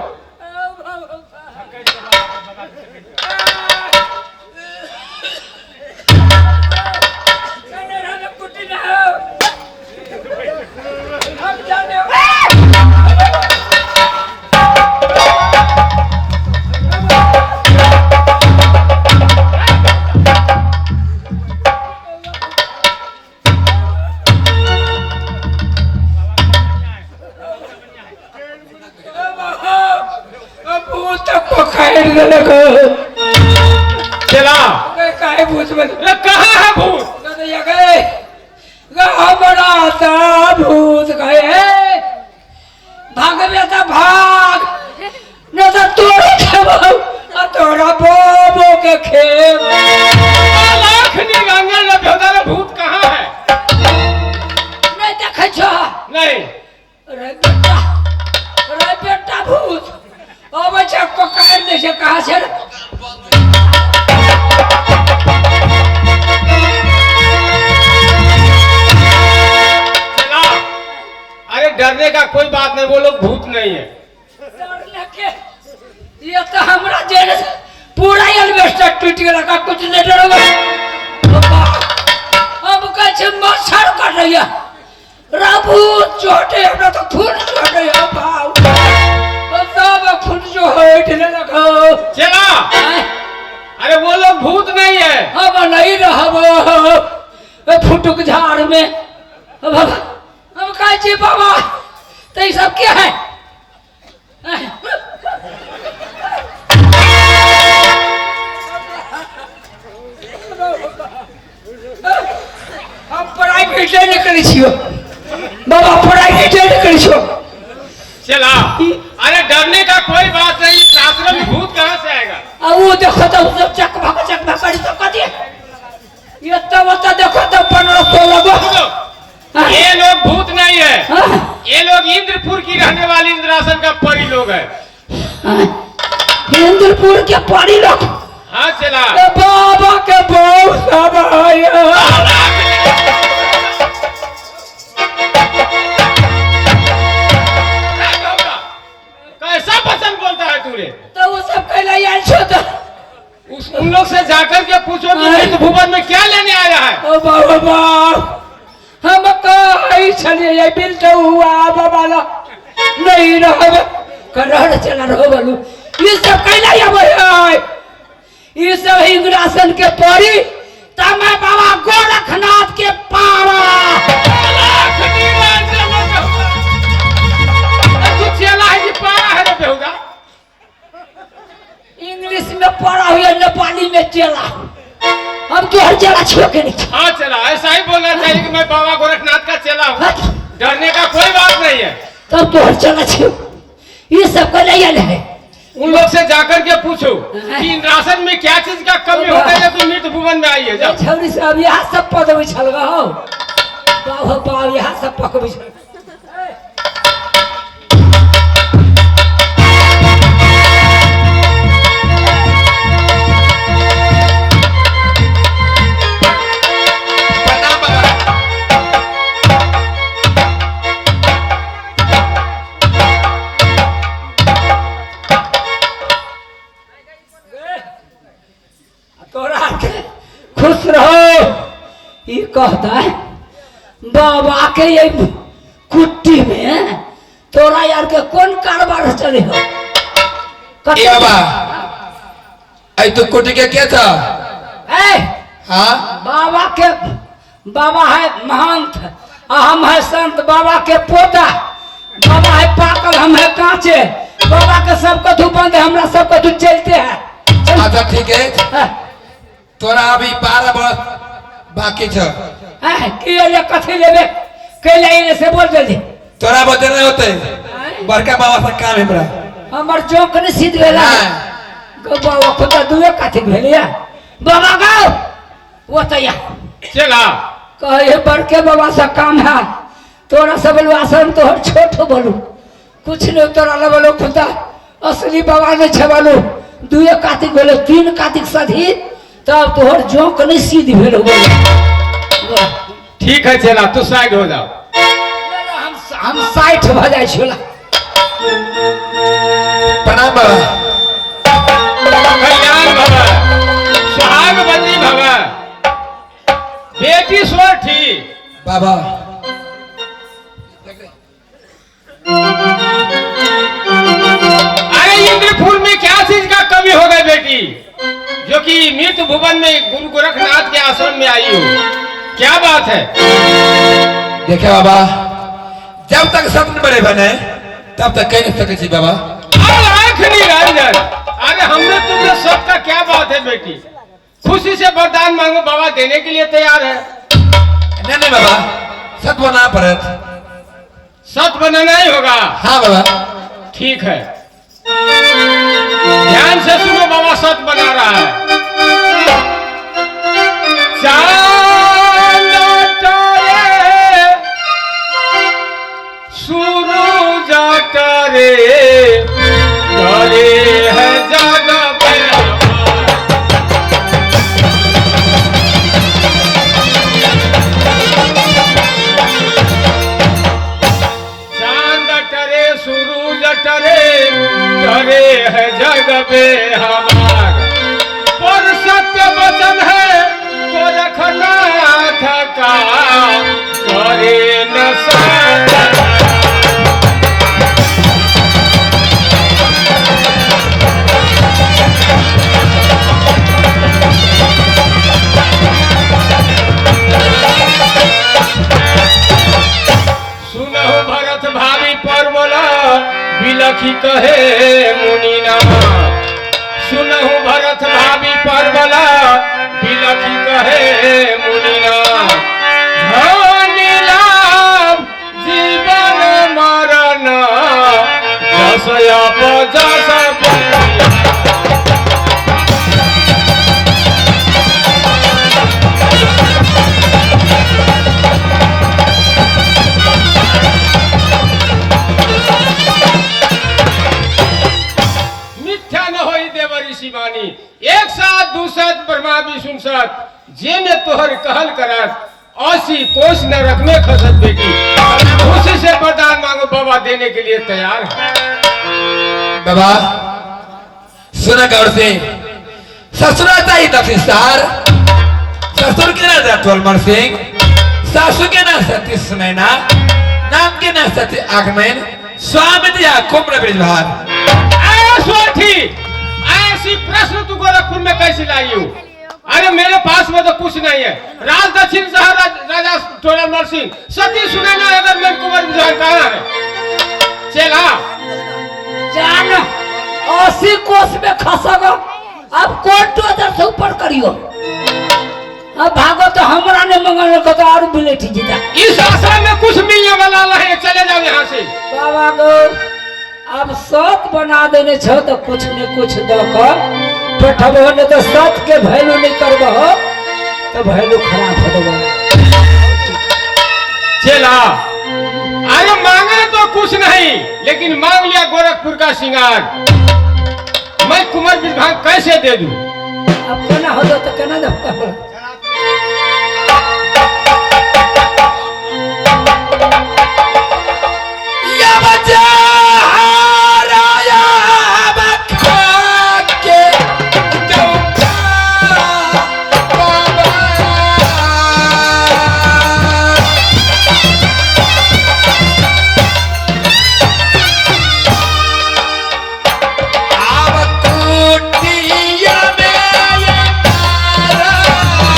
भूत पकड़ लेलक। चला, काहे भूत बन ये कहाँ है भूत? गए हमरा त भूत गए भागबे त भाग न त तोरा खेबौ आ तोरा बाबो के खेब। लाख निरंजन लभ्योदा रे, भूत कहाँ है? नहीं देखै छह? नहीं। रे बेटा, रे बेटा, भूत अबै छै, पकड़ दै छै। कहाँ छै रे? चला, अरे डरने का कोई बात नहीं, वो लोग भूत नहीं है। डर लगे, ये तो हमरा जेल पूरा एल्बेस्टर टूट गेल का कुछ नहीं डरबै। बाबा, हम कहै छै मच्छर काटैया रबू चोटे, हमरा तो खून चोटे बाप, सब खून जो हट लेलक। चला, अरे वो लोग भूत नहीं है। हम नहीं रहब फुटुक झाड़ में। अब हम कहै छी बाबा तो ई सब क्या है? हम प्राइवेट नहीं करै छियो बाबा, प्राइवेट नहीं करै छियो। चला, अरे डरने का कोई बात नहीं, आश्रम में भूत कहाँ से आएगा? आ वो देखो तो सब चक भक चक भक करी सब कथी ये तब ओतऽ देखो तो 15-16 गो। सुनो, ये लोग भूत नहीं है। हाँ? ये लोग इंद्रपुर की रहने वाली इंद्रासन का परी लोग है। हाँ। इंद्रपुर के परी लोग? हाँ चला। ए बाबा के बहुत सब है। कैसा वचन बोलता है तूने? तो वो सब कहला आयल छो तो उस उन लोग से जाकर के पूछो कि मृत भुवन में क्या लेने आया है। ओ बाबा बाप, हम कहै छलियै ये बिल हुआ बाबा ला नहीं रहब करहर चला रहो बोलू। ये सब कैला आबै है? ये सब इंद्रासन के परी तमे बाबा गोरखनाथ के पारा। लाख निरंजन लभ्योदा। तू चेला है कि पारा है रे बेहुदा? इंग्लिश में पढ़ा हुआ, नेपाली में चेला। हम तोहर चेला छियो के नहीं? हाँ चला, ऐसा ही बोलना चाहिए कि मैं बाबा गोरखनाथ का चेला हूँ। हट। डरने का कोई बात नहीं है। तब तोहर चेला छियो, ये सब कैला आयल है? उन लोग से जाकर के पूछो कि इंद्रासन में क्या चीज का कमी होता है तो मृत भुवन में आई है, जाओ। छौरी सब यहाँ सब पदबै छल हो बाप बाप, यहाँ सब पकबै छल। प्रणाम बाबा। तोरा के खुश रहो ई कहता है बाबा के ये कुट्टी में तोरा यार के कौन कारोबार चले हो? ए बाबा, ऐ तो कुटी के क्या था? ए, हाँ। बाबा के बाबा है महंत आ हम है संत, बाबा के पोता, बाबा है पाकल हम है कांचे, बाबा के सब कथू बंद है, हमरा सब कथू चलते है। अच्छा ठीक है। हाँ, तोरा अभी 12 बरस बाकी छ। हाँ, की ये कथी लेबे कैला एले से बोल जल्दी। तोरा बदल नहीं होते, बड़का बाबा से काम है हमरा। हमर जोंक नहीं सीध भेला। हाँ। गो बाबा खुदा दुए कथी भेलिया बाबा गो वो तो या चला कहे बड़के बाबा से काम है, तोरा सब बोलू आश्रम तोहर छोट बोलू कुछ नहीं, तोरा ल बोलो खुदा असली बाबा नहीं छे बोलू। दुए कार्तिक भेलो 3 कार्तिक सधी तब तोहर जोंक नहीं सीध भेलो बोलू। ठीक है चला तू साइड हो जाओ। हम 60 भ जाइ छला। प्रणाम बाबा। कल्याण भव, सुहागवती भव, बेटी सोठी बाबा। अरे इंद्रपुर में क्या चीज का कमी हो गई बेटी, जो कि मृत भुवन में गुरु गोरखनाथ के आश्रम में आई हो, क्या बात है? देखे बाबा, जब तक सपन बड़े बने तब तक कह नहीं सके छी बाबा। निरंजन, अरे हमने तुमने सब का क्या बात है बेटी, खुशी से वरदान मांगो, बाबा देने के लिए तैयार है। नहीं नहीं बाबा, सत बना पड़त। सत बनाना ही होगा। हाँ बाबा ठीक है, ध्यान से सुनो, बाबा सत बना रहा है। चांद तारे सूरज तारे तारे है जग पे। चांद टरे सूरज टरे टरे है जग पे हमार, पर सत्य वचन है गोरखनाथ का करे न सत्य। सुनहु भरत भावी परवला बिलखी कहे मुनिना। सुनहु भरत भावी परवला बिलखी कहे मुनिना। लाभ जीवन मरण जस अपजस। एक साथ दू साथ ब्रह्मा विष्णु साथ जे ने तोहर कहल करत 80 कोस नरक में खसत बेटी। खुशी से वरदान मांगो, बाबा देने के लिए तैयार है। बाबा सुना गौर से, ससुरा चाहिए दक्षिण सार, ससुर के नाम तोलमर सिंह, सासू के नाम सती सुनैना, नाम के नाम सती आगमन, स्वामी दिया कुम्र ब्रिजभार। ऐसी प्रश्न तू गोरखपुर में कैसे लाई हो? अरे मेरे पास में तो कुछ नहीं है। राज दक्षिण शहर राजा तोलमर सिंह सती सुनैना अगर मैं कुंवर विजय कहाँ है? चला जान 80 कोस में खसगो, अब कोन टोदर से ऊपर करियो, अब भागो तो हमरा ने मंगल को तो और बिलेटी जीता। इस आशा में कुछ मिलने वाला नहीं, चले जाओ यहाँ से। बाबा गो अब सत बना देने छो तो कुछ ने कुछ दो कर पठबो, ने तो सत के वैल्यू नहीं करबो तो वैल्यू खराब हो देबो। चला अरे मांगे तो कुछ नहीं, लेकिन मांग लिया गोरखपुर का श्रृंगार, मैं कुंवर विभाग कैसे दे दूं? अब केना हो तो केना दो। या बच्चा में ये तारा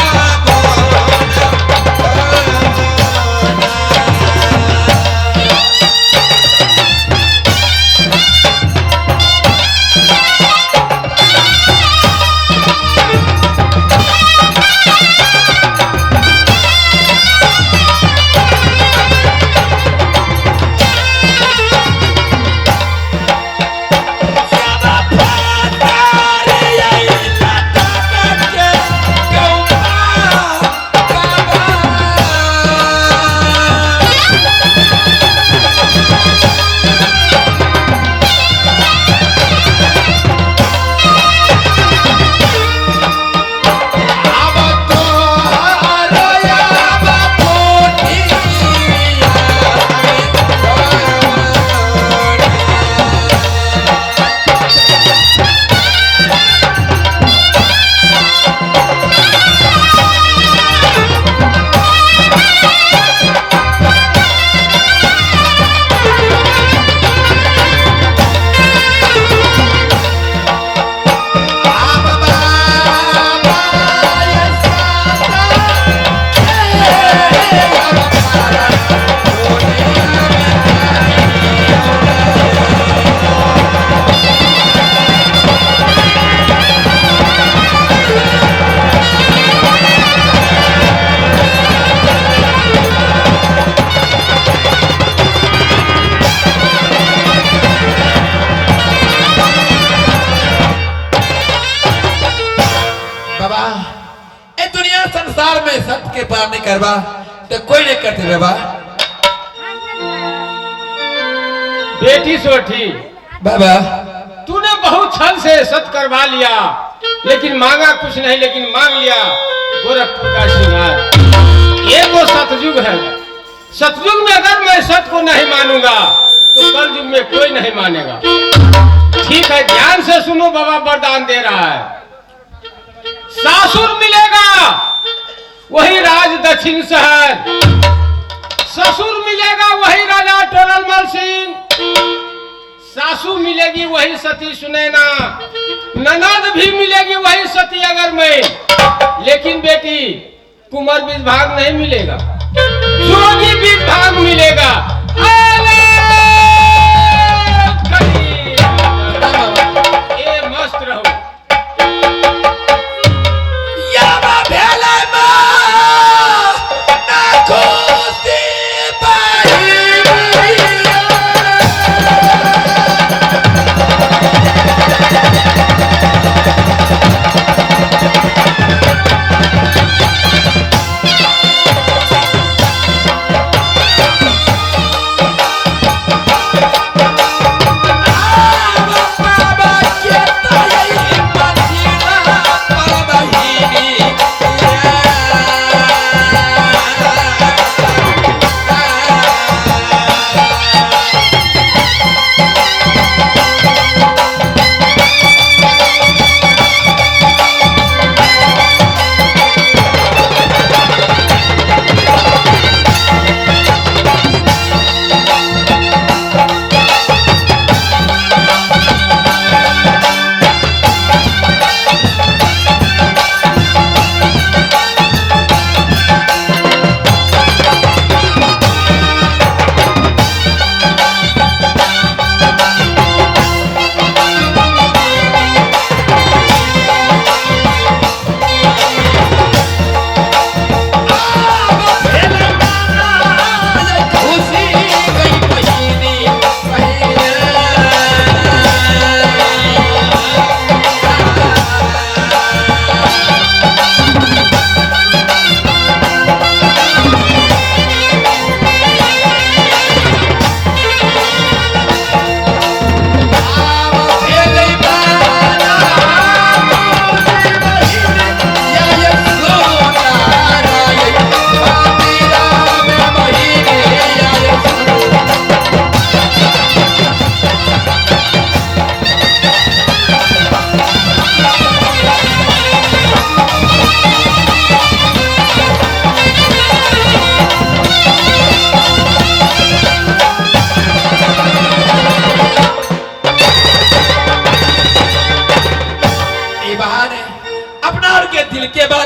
बाबा ए दुनिया संसार में सत्य के पालन नहीं करबा तो कोई नहीं करते बाबा। बेटी सोठी बाबा तूने बहुत छल से सत करवा लिया, लेकिन मांगा कुछ नहीं, लेकिन मांग लिया गोरखपुर का श्रृंगार। ये वो सतयुग है। सतयुग में अगर मैं सत को नहीं मानूंगा तो कल युग में कोई नहीं मानेगा। ठीक है, ध्यान से सुनो, बाबा वरदान दे रहा है। सासुर मिलेगा वही राज दक्षिण शहर, ससुर मिलेगा वही राजा टोरलमल सिंह, सासू मिलेगी वही सती सुनैना, ननद भी मिलेगी वही सती अगर मैं, लेकिन बेटी कुंवर बीज भाग नहीं मिलेगा, जोगी बीज भाग मिलेगा। ए मस्त रहो।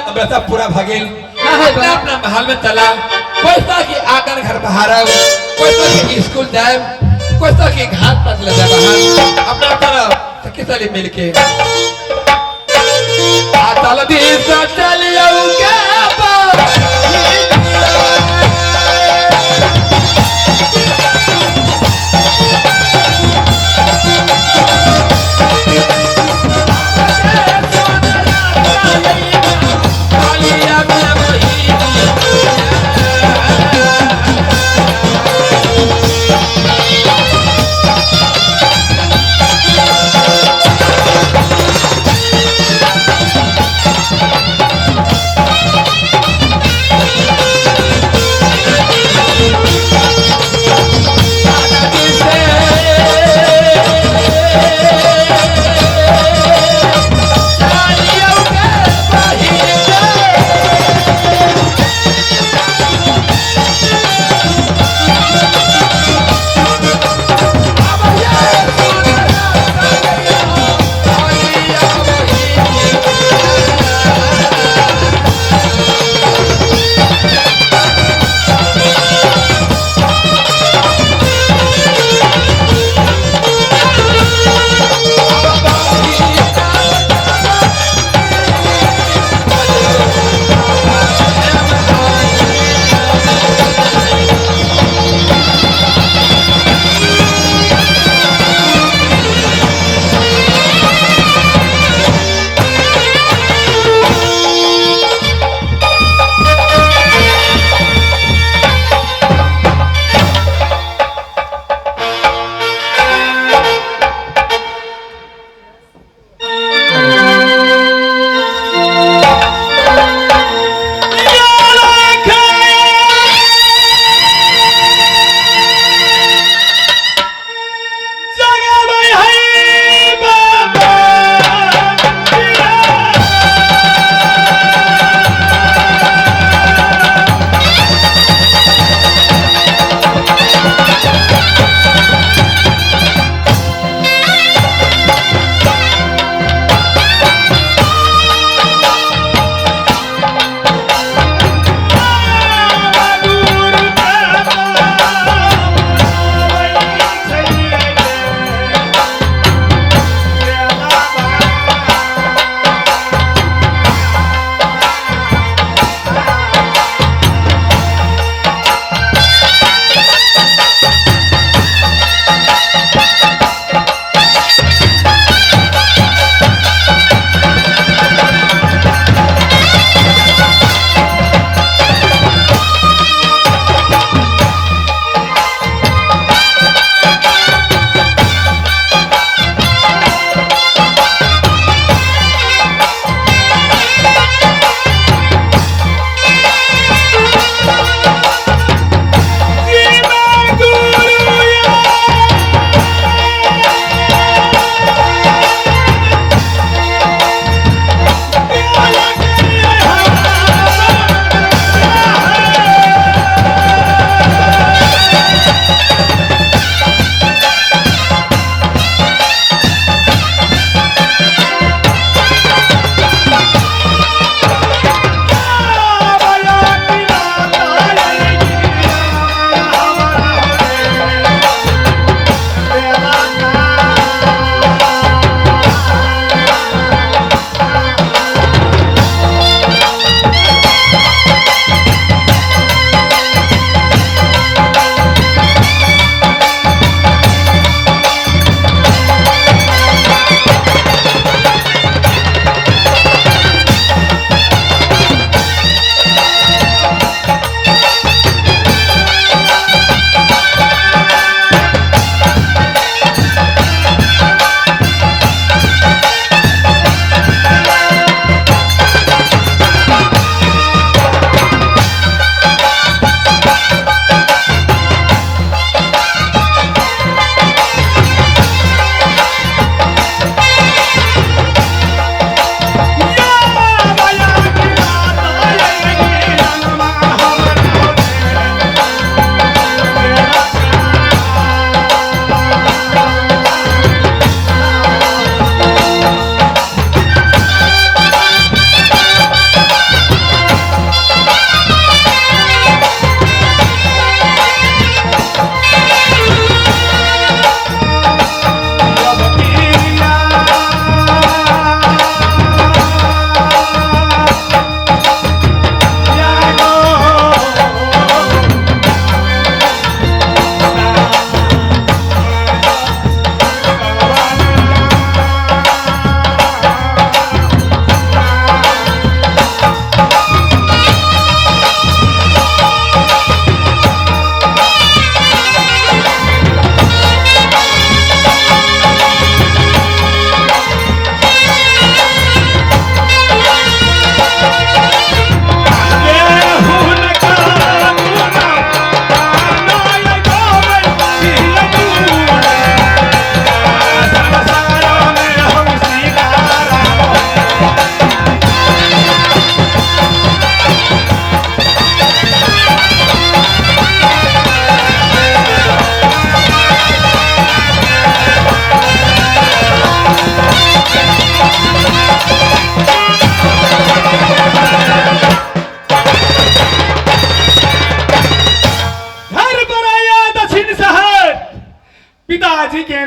अपना पूरा भागेल अपना अपना महल में तला, पैसा के आकर घर बाहर आओ, पैसा के स्कूल जाए, पैसा के घाट पर ले जाए बाहर, अपना तरफ सखी साली मिलके आ चल दी चलियो के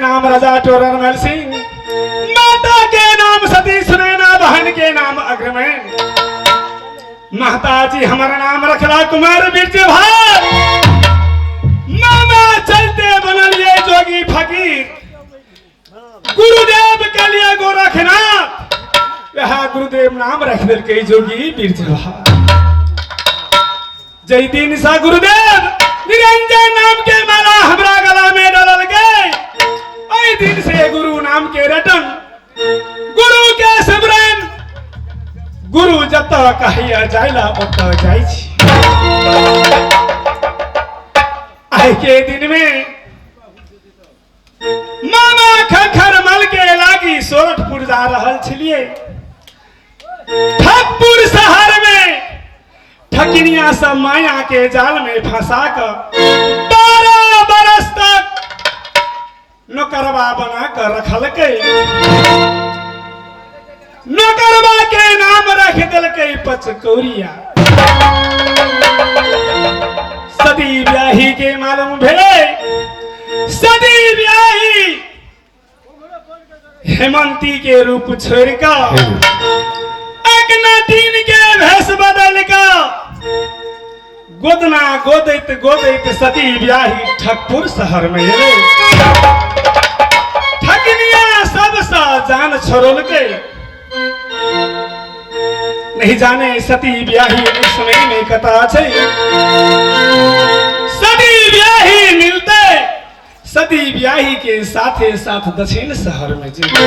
नाम राजा टोरनमल सिंह, माता के नाम सती सुनैना, बहन के नाम अग्रमैन। माताजी हमारा नाम रखला कुमार बिरजू भाई। मामा चलते बनलिए जोगी फकीर, गुरुदेव के लिए गोरखनाथ, वह गुरुदेव नाम रख दिलकै जोगी बिरजू भाई। जय दिन सा गुरुदेव निरंजन नाम के माला हमरा गला में डालल गए, ओहि दिन से गुरु नाम के रटन, गुरु के सिमरन, गुरु जत कहिया जाइला ओत जाइ छी। आइ के दिन में मामा खखर मल के लागी सोरठपुर जा रहल छलिए। ठकपुर शहर में ठकिनिया सब माया के जाल में फंसा कर 12 बरस तक नौकरवा बना कर रखलकै। नौकरवा के नाम रख दिलकै पचकौरिया। सदी ब्याही के मालूम भेलै, सदी ब्याही हेमंती के रूप छोड़ कऽ एक नटीन के भेष बदल कऽ गोदना गोदैत गोदैत सती ब्याही ठकपुर शहर में एलै। ठकनिया सबसँ जान छोड़लकै। नहीं जाने सती ब्याही इस समय में कता छै। सती ब्याही मिलते सती ब्याही के साथे साथ दक्षिण शहर में जेबै।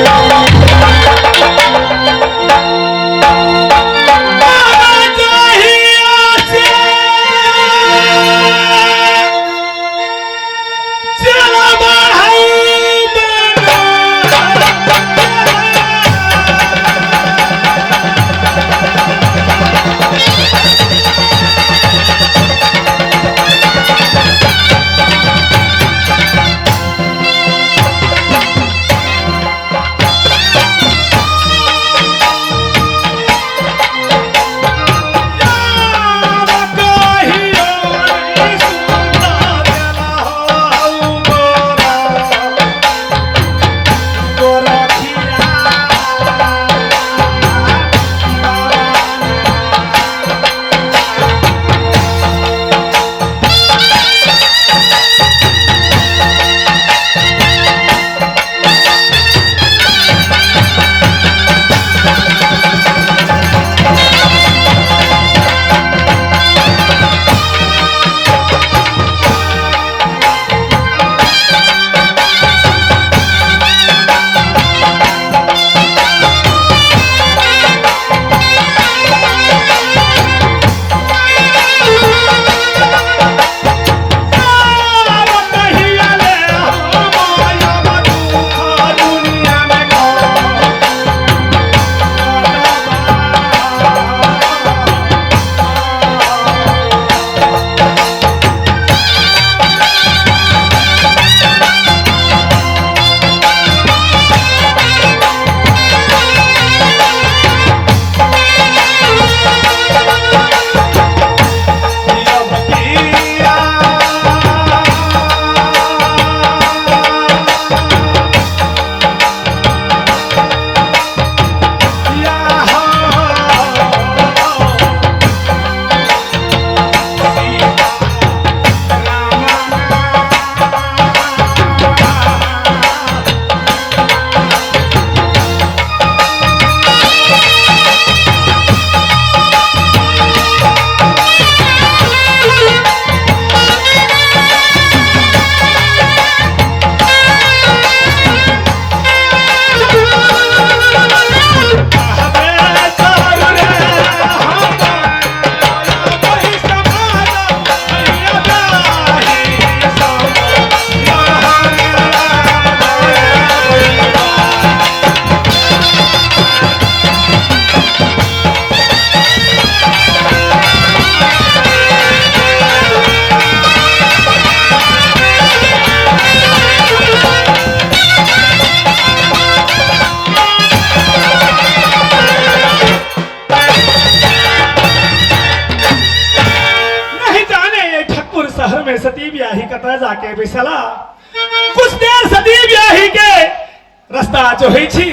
शहर में सती ब्याही कतऽ जाके बैसला। कुछ देर सदी ब्याही के रास्ता जो होइ छी,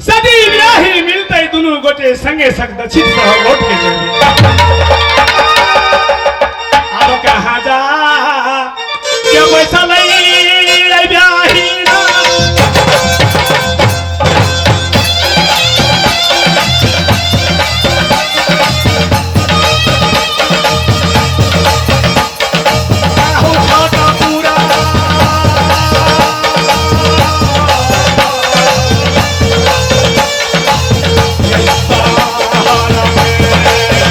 सदी ब्याही मिलते दुनू गोटे संगे संग दक्षिण शहर लौट के चलबै। आरो कहाँ जा के बैसल ब्याही ना। आहो छोटा पूरा सहारा में।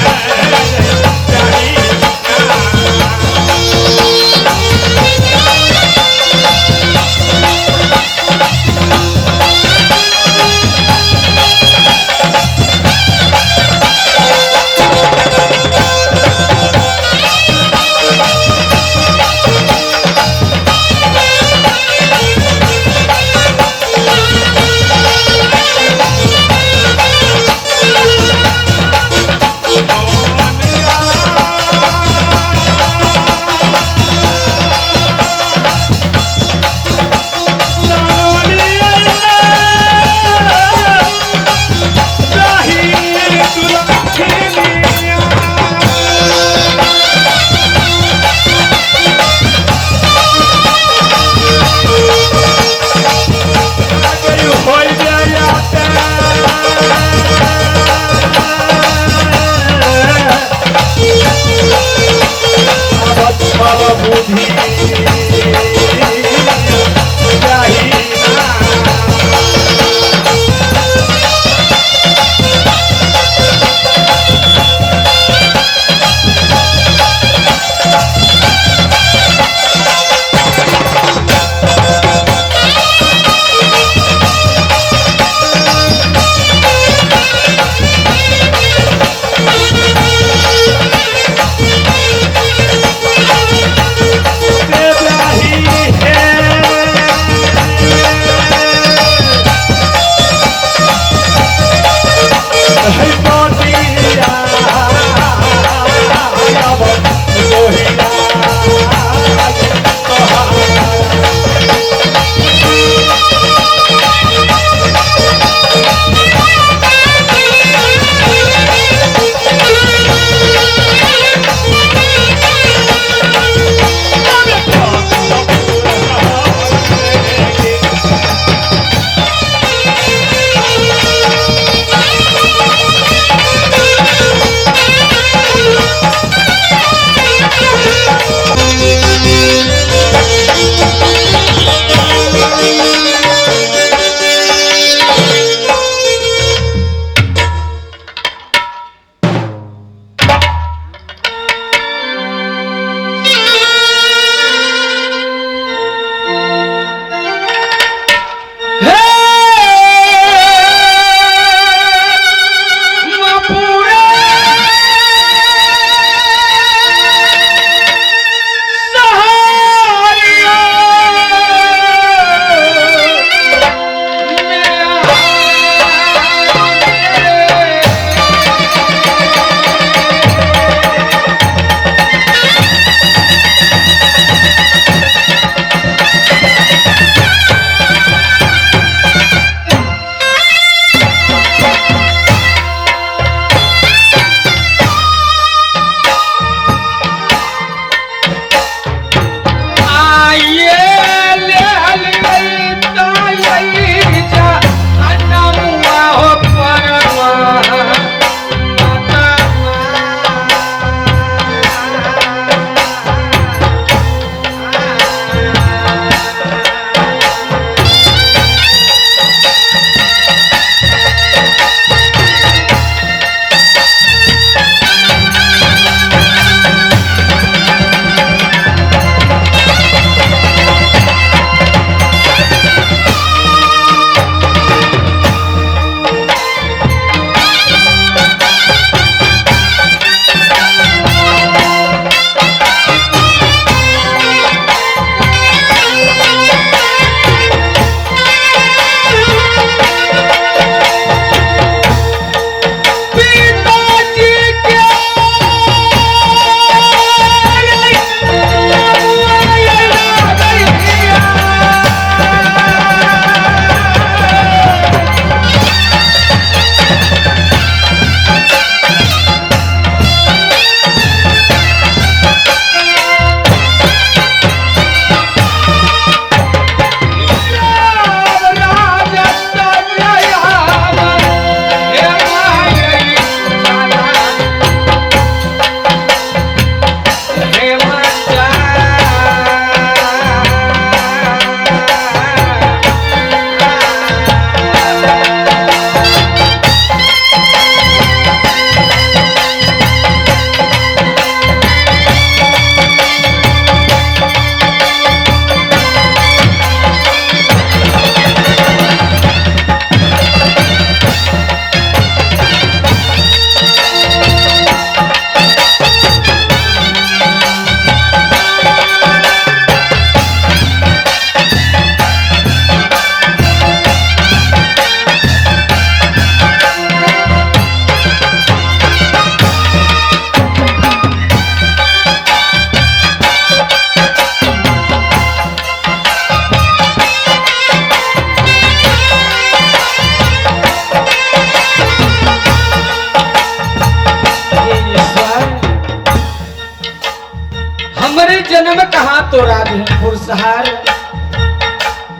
जन्म कहाँ तो राजहेमपुर शहर,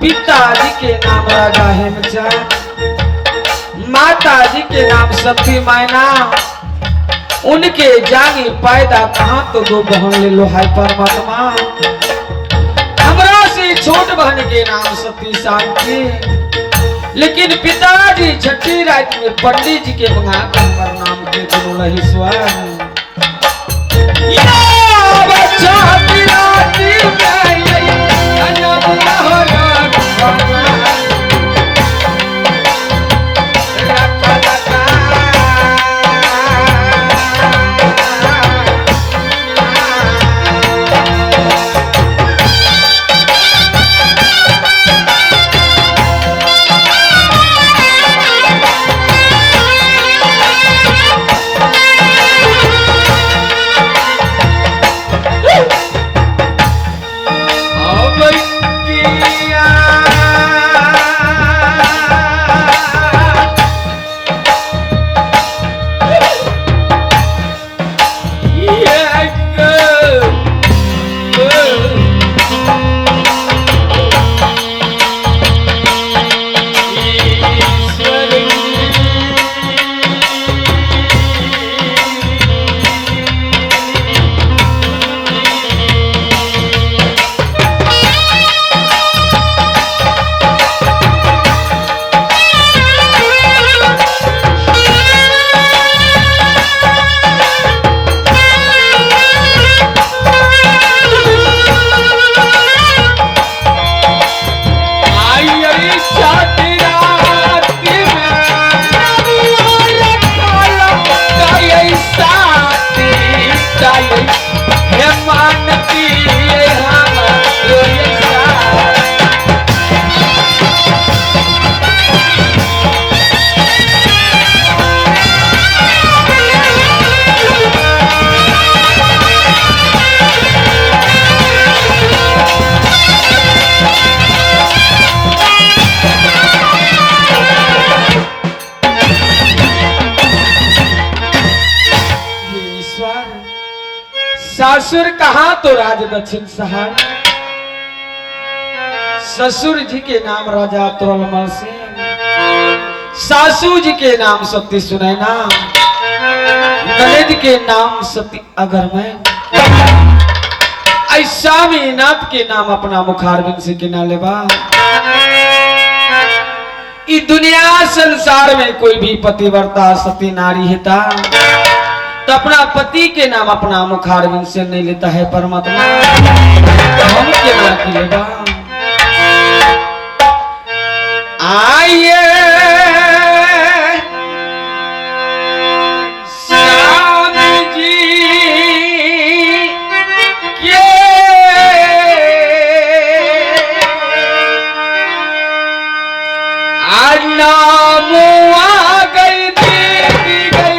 पिताजी के नाम राजा हेमचंद, माता जी के नाम सती मैना, उनके जानी पैदा कहाँ तो दो बहन ले लो हाय परमात्मा। हमरा से छोट बहन के नाम सती शांति, लेकिन पिताजी छठी रात में पंडित जी के मंगा कर हमर नाम के दुनू रही स्वर। या बच्चा पिराती में अनब हो सासुर कहा तो राज दक्षिण सहार, ससुर जी के नाम राजा तोरलमल सिंह, सासू जी के नाम सती सुनैना, ननद के नाम सती अगरमय, स्वामी नाथ के नाम अपना मुखारबिंद से के ना लेबा। ई दुनिया संसार में कोई भी पतिव्रता सती नारी हेता तो अपना पति के नाम अपना मुखारबिंद से नहीं लेता है परमात्मा, तो हम के नाम की लेगा। आइए स्वामी जी के नाम आ गई दीदी गई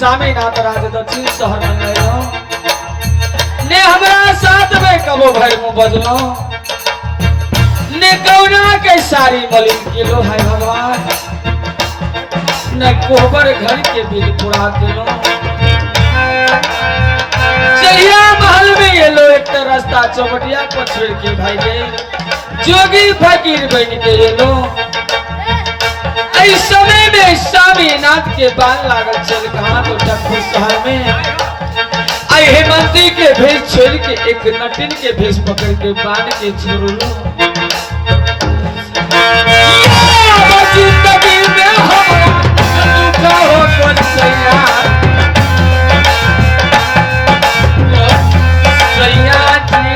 स्वामीनाथ राज दक्षिण शहर में अयलहुँ ने हमरा साथ में कबो भरि मुँह बजलहुँ ने कौना के साड़ी मलिन केलो हाय भगवान ने कोहबर घर के बिल पुरा देलो। जहिया महल में एलो एक तो रास्ता चौबटिया पर छोड़ के भाई गए जोगी फकीर बन के एलो। इस समय में स्वामीनाथ के बाल लागल चल कहा तो टप्पू शहर में आई हेमंती के भेष छोड़ के एक नटिन के भेष पकड़ के बांध के छोड़ लो। जिंदगी में हमरा हो कौन सैया सैया जी।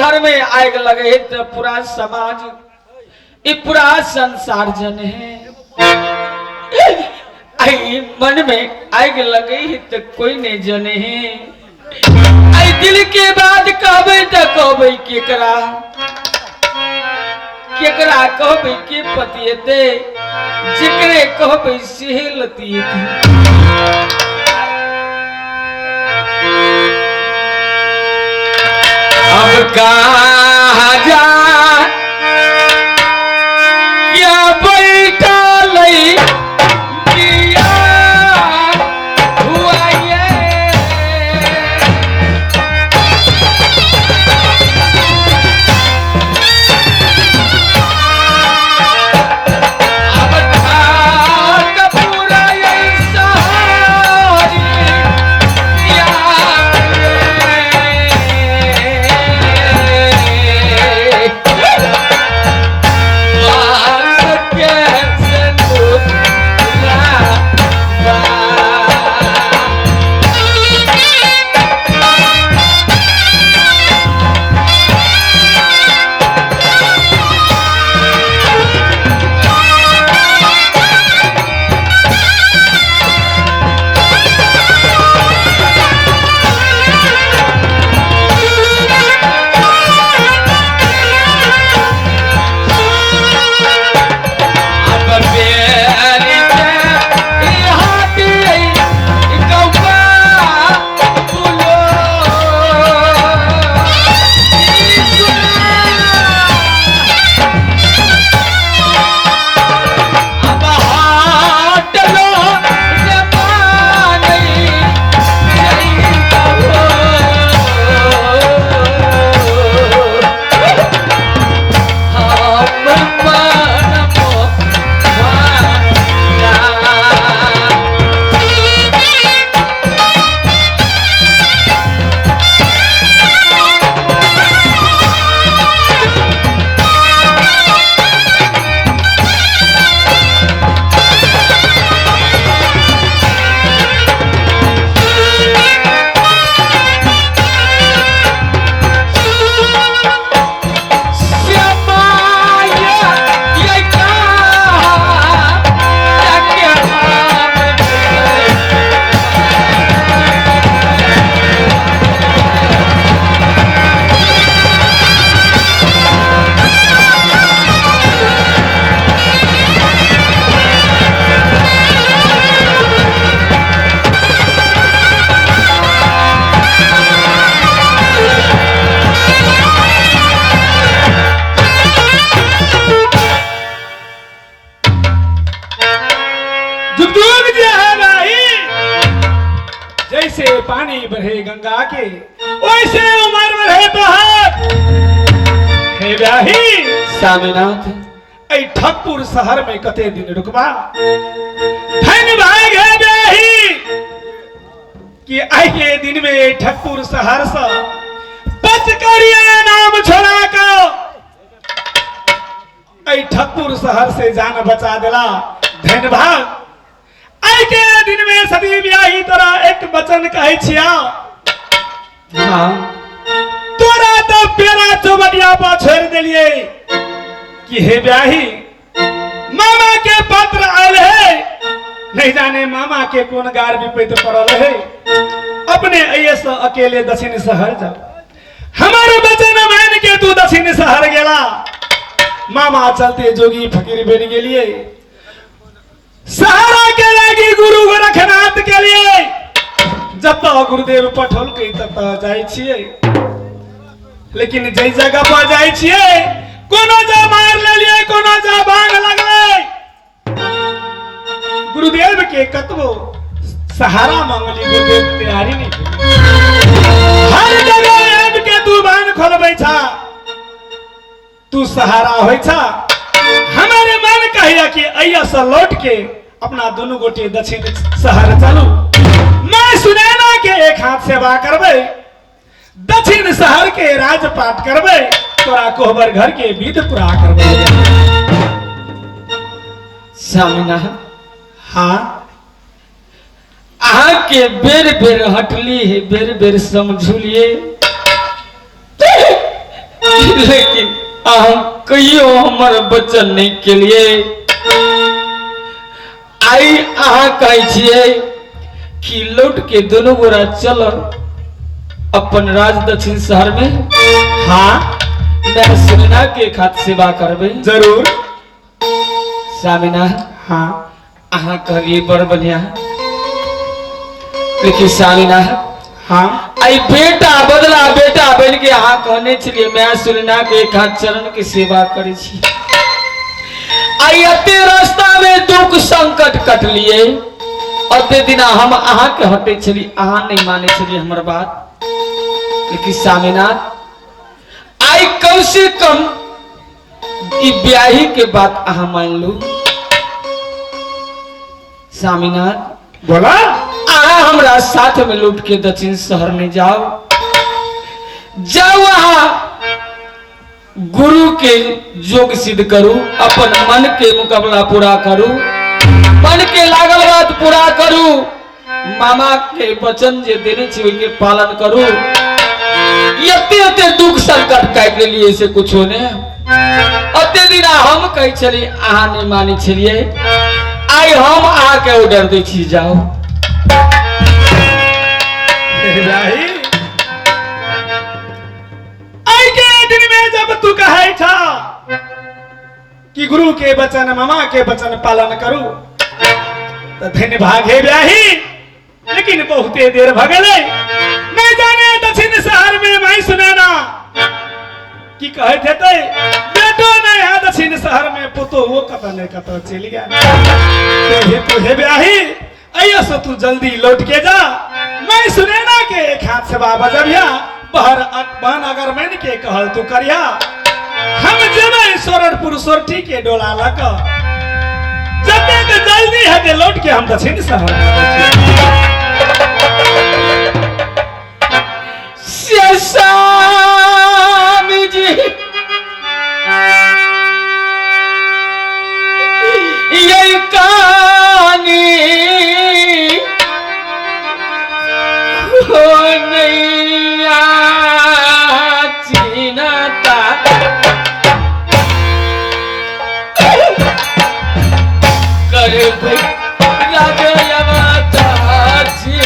घर में आग लगे तो पूरा समाज ई पूरा संसार जन है। आई मन में आग लगे तो कोई नहीं जने है। आई दिल के बाद कहबे तो कहबे केकरा केकरा कहबे के पतिएते जिकरे कहबे सेहे लतिएते। अब कहाँ जा क्या बैठा लई किया हुआ ये अब कपूरा सारी क्या। जैसे पानी बढ़े गंगा के वैसे उम्र बढ़े तोहर। हे ब्याही स्वामीनाथ, ऐ ठगपुर शहर में कते दिन रुकबा? धन भाग हे ब्याही कि आइ के दिन में ऐ ठगपुर शहर से पचकरिया नाम छोड़ा के ऐ ठगपुर शहर से जान बचा दिला। धन भाग आइ के दिन में सदी ब्याही तोरा एक वचन कहै छिया। हाँ तोरा तो पेरा चौबटिया पर छोड़ दिलिए कि हे ब्याही मामा के पत्र आयल है, नहीं जाने मामा के कोन गार विपैत पड़ल है, अपने अइये से अकेले दक्षिण शहर जाओ। हमारे वचन मान के तू दक्षिण शहर गेला, मामा चलते जोगी फकीर बन गेलिए, सहारा के लागी गुरु गोरखनाथ के लिए जब तक गुरुदेव पठौल के तब तक जाइ छिए, लेकिन जै जगह पर जाइ छिए कोनो जा मार लेलिए कोनो जा भांग लगले। गुरुदेव के कतबो सहारा मांगली गुरुदेव तैयारी नहीं भेल। हर जगह आबि के तू बान खोलबै छा, तू सहारा होइ छा। हमारे मन कहिया कि अइया से लौट के अपना दोनों गोटे दक्षिण शहर चलू, मैं सुनैना के एक हाथ सेवा करबै, दक्षिण शहर के राजपाट करबै, तोरा कोहबर घर के विध पूरा करबै। स्वामीनाथ, हाँ अहाँ के बेर बेर हटली है, बेर बेर समझुलिए, लेकिन अहाँ कहियो हमर वचन नहीं केलिए। आई अहाँ कहै छियै कि लौट के दोनों गोरा चल अपन राज दक्षिण शहर में। हाँ मैं सुनना के खात सेवा करबै जरूर। स्वामीनाथ, हाँ अहाँ कहलिए बड़ बढ़िया, लेकिन स्वामीनाथ, हाँ आई बेटा बदला बेटा बन के अहाँ कहने छलिए मैं सुनना के एक हाथ चरण के सेवा करै छी। आई अते रास्ता में दुख संकट कटलिए, अते दिना हम अहाँ के हटे छली, अहाँ नहीं माने छलिए हमर बात, लेकिन स्वामीनाथ आई कम से कम ई ब्याही के बात अहाँ मान लू। स्वामीनाथ बोला अहाँ हमरा साथ में लूट के दक्षिण शहर में जाओ, जाओ अहाँ गुरु के जोग सिद्ध करू, अपन मन के मुकाबला पूरा करू, मन के लागल बात पूरा करू, मामा के वचन जे देने छी ओहि के पालन करू। एते एते दुख संकट काटि लेलिए से कुछो ने, अते दिना हम कहै छलिए अहाँ नहीं मानै छलिए, आइ हम अहाँ के ऑर्डर दै छी जाओ। आई के दिन में जब तू कहै छा कि गुरु के वचन मामा के वचन पालन करू तो धन्य भागे ब्याही, लेकिन बहुते देर भगले नहीं जाने दक्षिण शहर में मैं सुनैना की कहत हेतै बेटो नहीं है दक्षिण शहर में पुतो वो कत नहीं कत चलि गया। हे तू हे ब्याही अइया से तू जल्दी लौट के जा, मैं सुनैना के एक हाथ से बाबा जबिया बहर बहन अगर मैन के कहल तू करिया, हम जेबै सोरठपुर सोरठी के डोला लक, जतेक जल्दी हेतै लौट के हम दक्षिण शहर में अबै छी। स्वामी जी यही कहानी हो नैया चिन्हता करबै राजयवता छी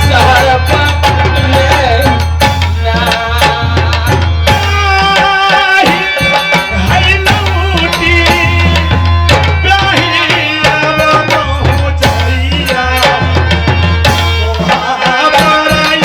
शहर Bye.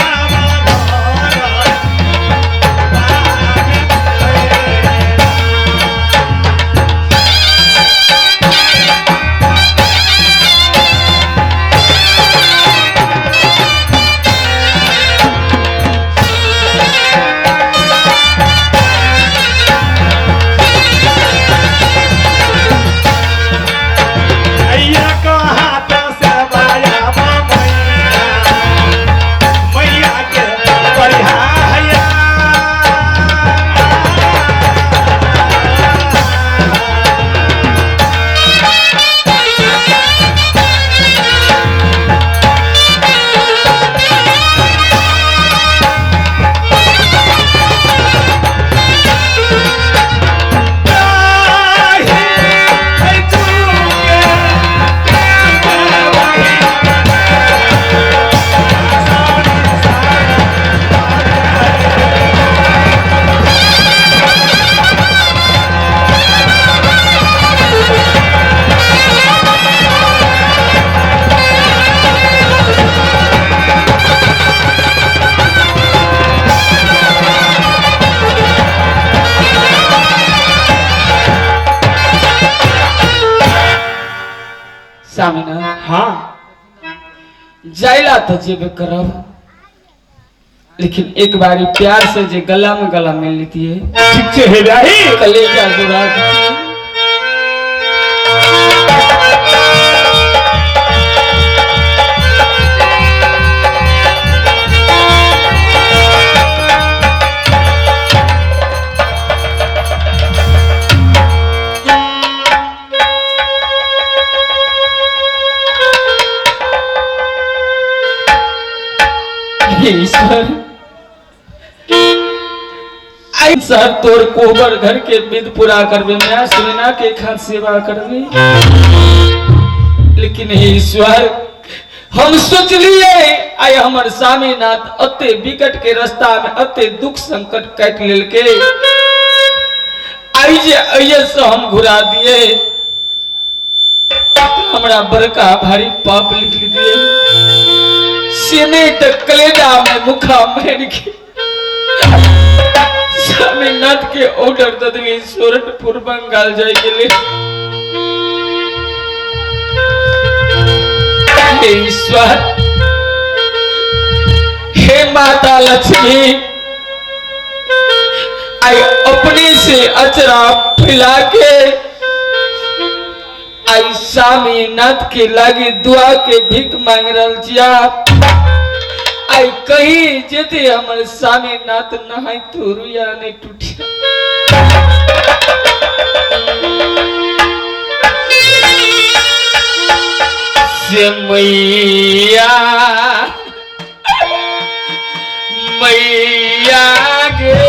जाइला तो जेबे करब, लेकिन एक बारी प्यार से जे गला में गला मिल लेती है। ठीक छे हे ब्याही, कलेजा जुड़ा देती। ईश्वर आई सर तोर कोबर घर के विध पूरा करबे, मैं सुना के खान सेवा करबे, लेकिन हे ईश्वर हम सोचलिए आई हमर स्वामीनाथ अते विकट के रास्ता में अते दुख संकट काट लेलके, आई जे अइये से हम घुरा दिए, हमरा बड़का भारी पाप लिख दिए। सीने तक कलेजा में मुखा मार के स्वामीनाथ के ऑर्डर दे दिए सोरठपुर बंगाल जाए के लिए। हे ईश्वर, हे माता लक्ष्मी, आई अपने से अचरा फैला के आई स्वामीनाथ के लागे दुआ के भीख मांग रहल छिया। आई कहीं जेते हमर स्वामीनाथ नहाय तो रुया नहीं टूटिया। से मैया मैया गे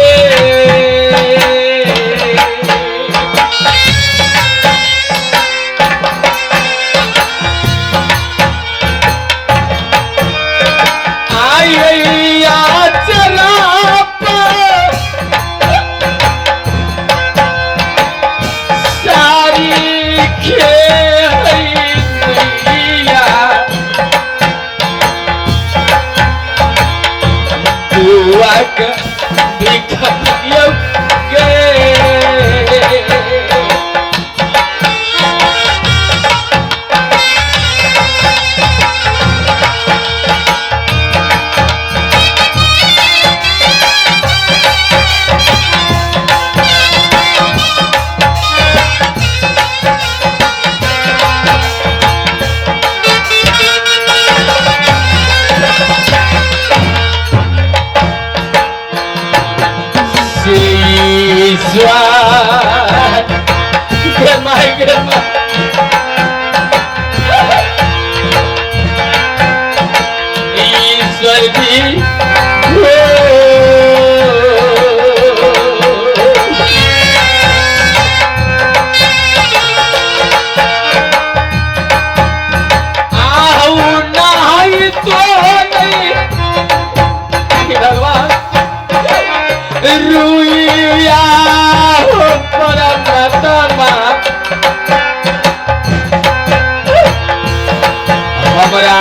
हमरा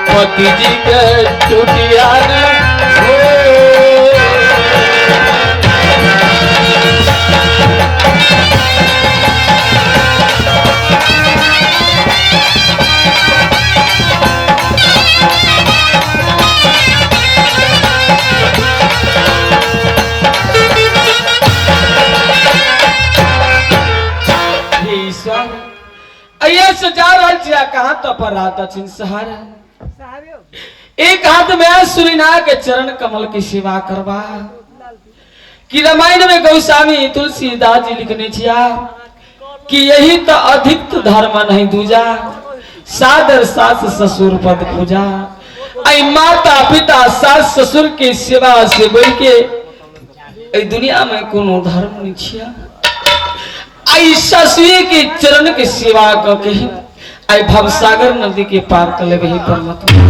पति जी के टूटिया न हो। से जा रहल छिया कहाँ तो पर रात दक्षिण सहारा, एक हाथ में सुरीना के चरण कमल की सेवा करवा कि रामायण में गोस्वामी तुलसीदास जी लिखने छिया कि यही तो अधिक धर्म नहीं दूजा, सादर सास ससुर पद पूजा। आई माता पिता सास ससुर के सेवा से बढ़ के ए दुनिया में कोनो धर्म नहीं छिया। आई सासुए के चरण के सेवा करके आई भवसागर नदी के पार कर लेबे ही परमात्मा।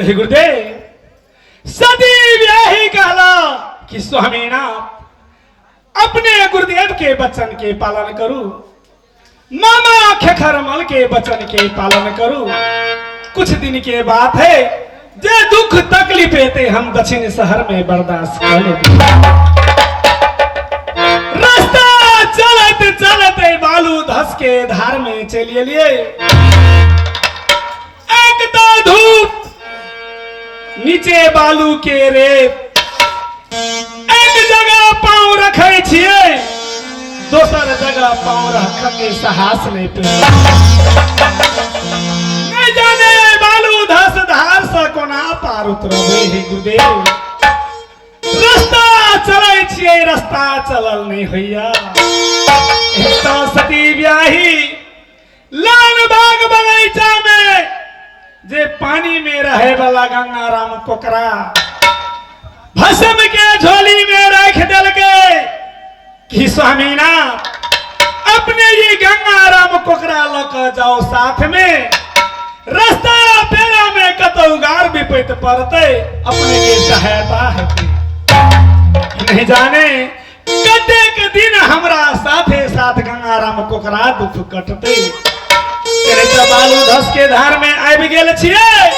हे गुरुदेव, सदी ब्याही कहला कि स्वामीनाथ अपने गुरुदेव के वचन के पालन करू, मामा खेखरमल के वचन के पालन करू। कुछ दिन के बात है, जे दुख तकलीफ एते हम दक्षिण शहर में बर्दाश्त कर लेते। रास्ता चलते चलते बालू धस के धार में चलिए लिए। एक तो धूप, नीचे बालू के रेत, एक जगह पांव रखे छिए, दोसर जगह पांव रख के साहस नहीं पे। नहीं जाने बालू धस धार से कोना पार उतरबे हे गुरुदेव। रास्ता चलै छिए, रास्ता चलल नहीं होइया। एक तो सती ब्याही लाल बाग बगीचा में जे पानी में रहे वाला गंगा राम कोकरा भस्म के झोली में रख देलकै कि स्वामीनाथ अपने ये गंगा राम कोकरा लक जाओ साथ में, रास्ता पेड़ा में कतौ गार विपैत पड़ते अपने के सहायता हेतै। नहीं जाने कतेक दिन हमरा साथे साथ गंगा राम कोकरा दुख कटते। तेरे तो बालू धस के धार में आबि गेल छियै,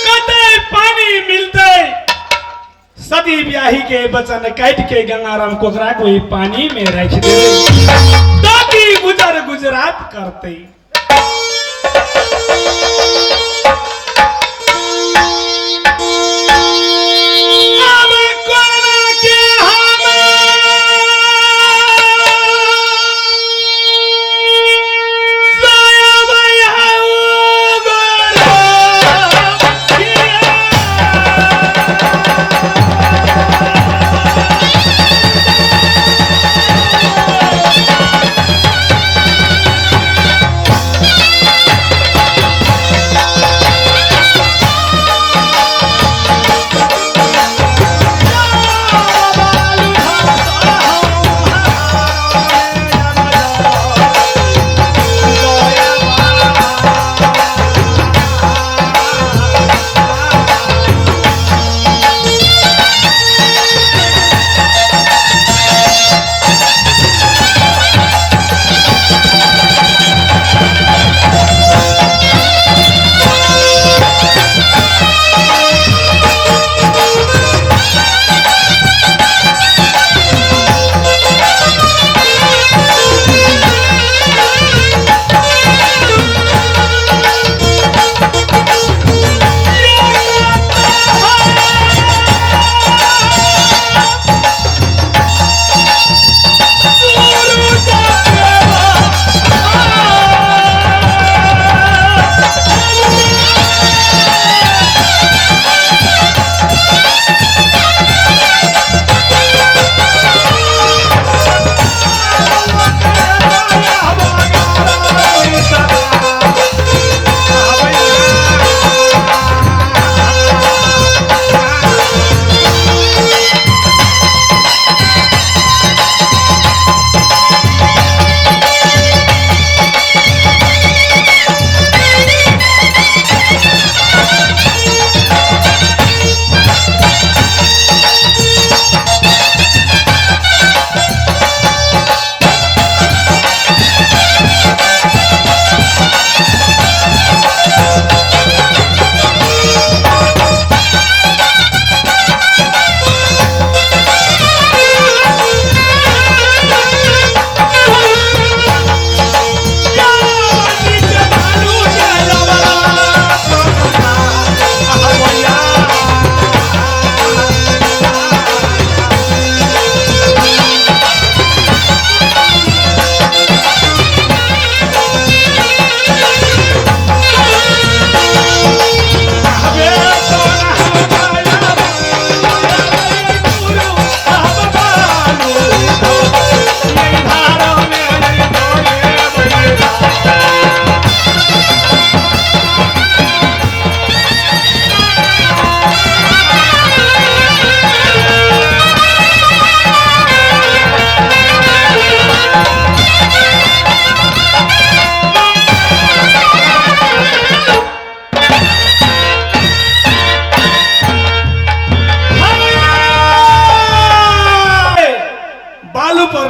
कते पानी मिलते। सदी ब्याही के वचन काट के गंगाराम कोकरा को ही पानी में रख दे ताकि गुजर गुजरात करते। अब कोना के हम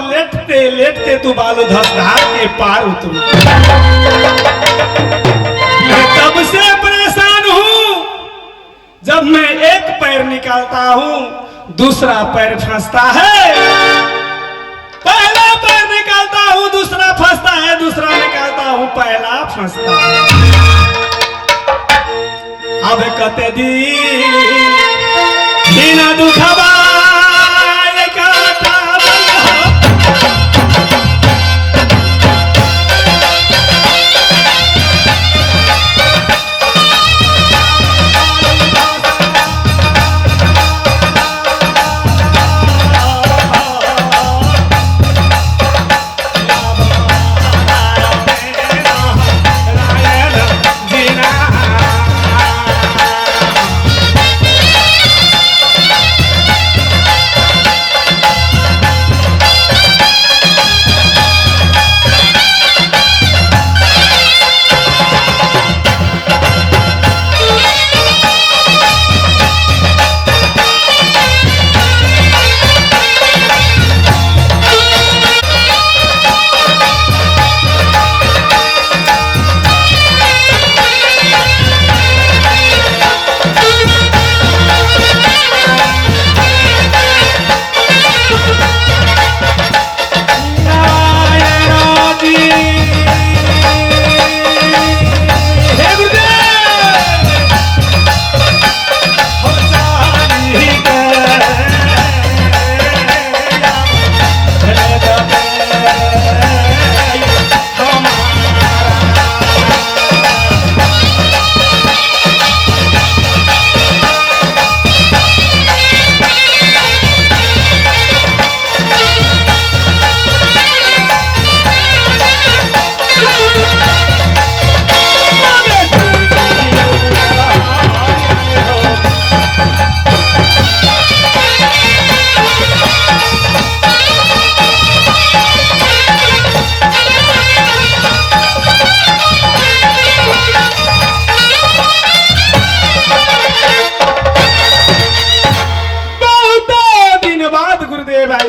लेटते लेटते तू बालू धस धार के पार उतरू। मैं तब से परेशान हूं, जब मैं एक पैर निकालता हूं दूसरा पैर फंसता है, पहला पैर निकालता हूं दूसरा फंसता है, दूसरा निकालता हूं पहला फंसता है। अब कते दिन दुखबा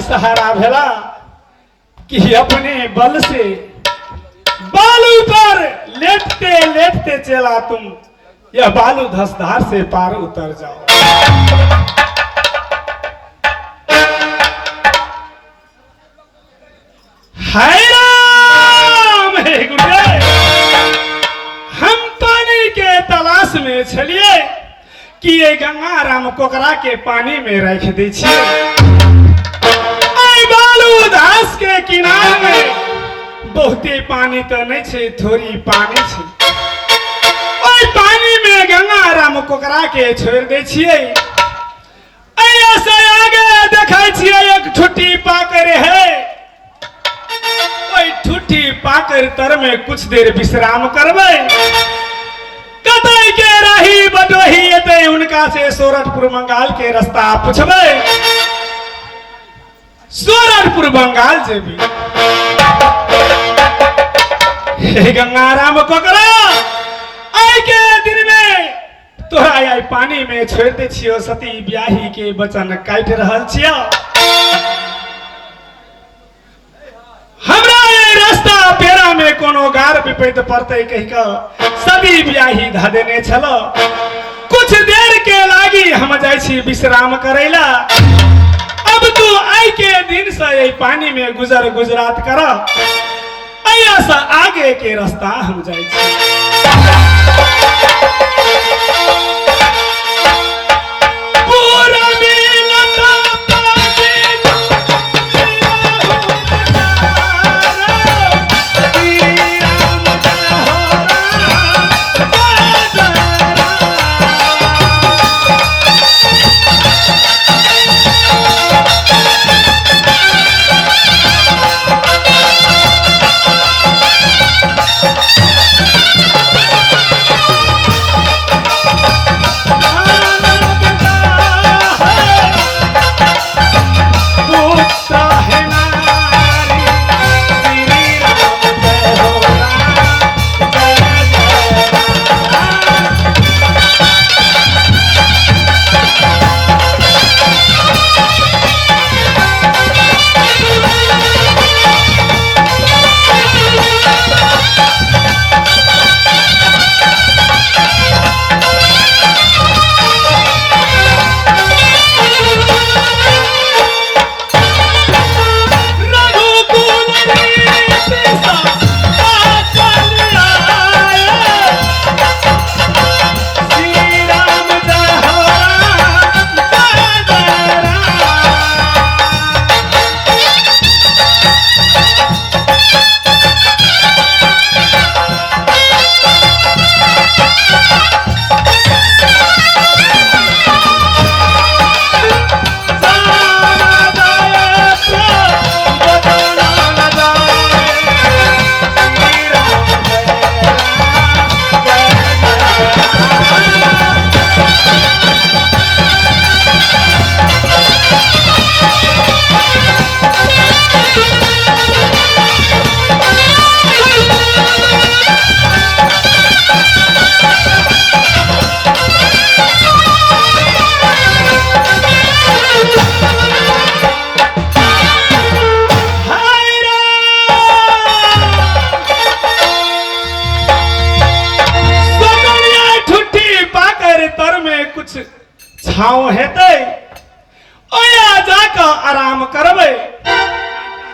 सहारा भेला कि अपने बल से बालू पर लेटते लेटते चला तुम यह बालू धसधार से पार उतर जाओ। हाय राम हे गुरुदेव, हम पानी के तलाश में छलिए कि ये गंगा राम कोकरा के पानी में रख दी छिए। बालू धास के किनार में बहुते पानी तो नहीं छे, थोड़ी पानी छे। ओई पानी में गंगा राम कोकरा के छोड़ दे छिए। ऐसे आगे देखै छिए एक ठुट्टी पाकर है, ओई ठुट्टी पाकर तर में कुछ देर विश्राम करबै। कतई के राही बटोही एतै उनका से सोरठपुर बंगाल के रास्ता पुछबै, सोरठपुर बंगाल जेबी। हे गंगा राम कोकरा, आई के दिन में तोरा आई पानी में छोड़ दे छियो, सती ब्याही के वचन काट रहल छियो। हमरा ये रास्ता पेरा में कोनो गार विपरीत पड़ते कह के सती ब्याही धा देने छलो। कुछ देर के लागी हम जाय छी विश्राम करैला। अब तू आई के दिन से ये पानी में गुजर गुजरात कर, ऐसा आगे के रास्ता हम जाय छी। पूरा मिलता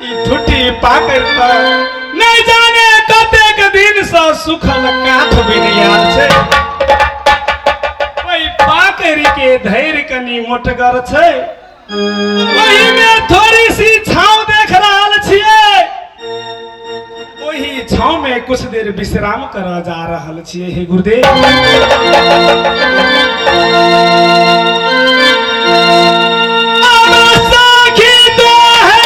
ई ठुटी पाकरि तऽ नहि जाने कतेक दिन सँ सुखल काठ बनि आयल छै। ओहि पाकरि के धैर्य कनि मोटगर छै, ओहि में थोड़ी सी छाँव देख रहल छियै, ओहि छाँव में कुछ देर विश्राम करऽ जा रहल छियै। हे गुरुदेव, अब सखी तो है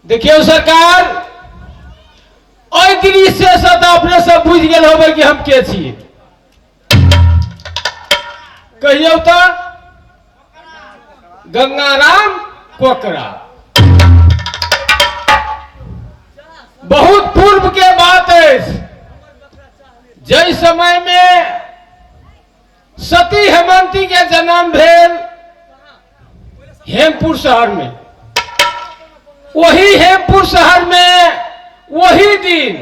देखियौ सरकार, एहि दृश्य से तऽ अपने सब बुझि गेल होबै कि हम के छी। कहियौ तऽ गंगाराम कोकरा। बहुत पूर्व के बात अछि, जाहि समय में सती हेमंती के जन्म भेल हेमपुर शहर में, वही हेमपुर शहर में वही दिन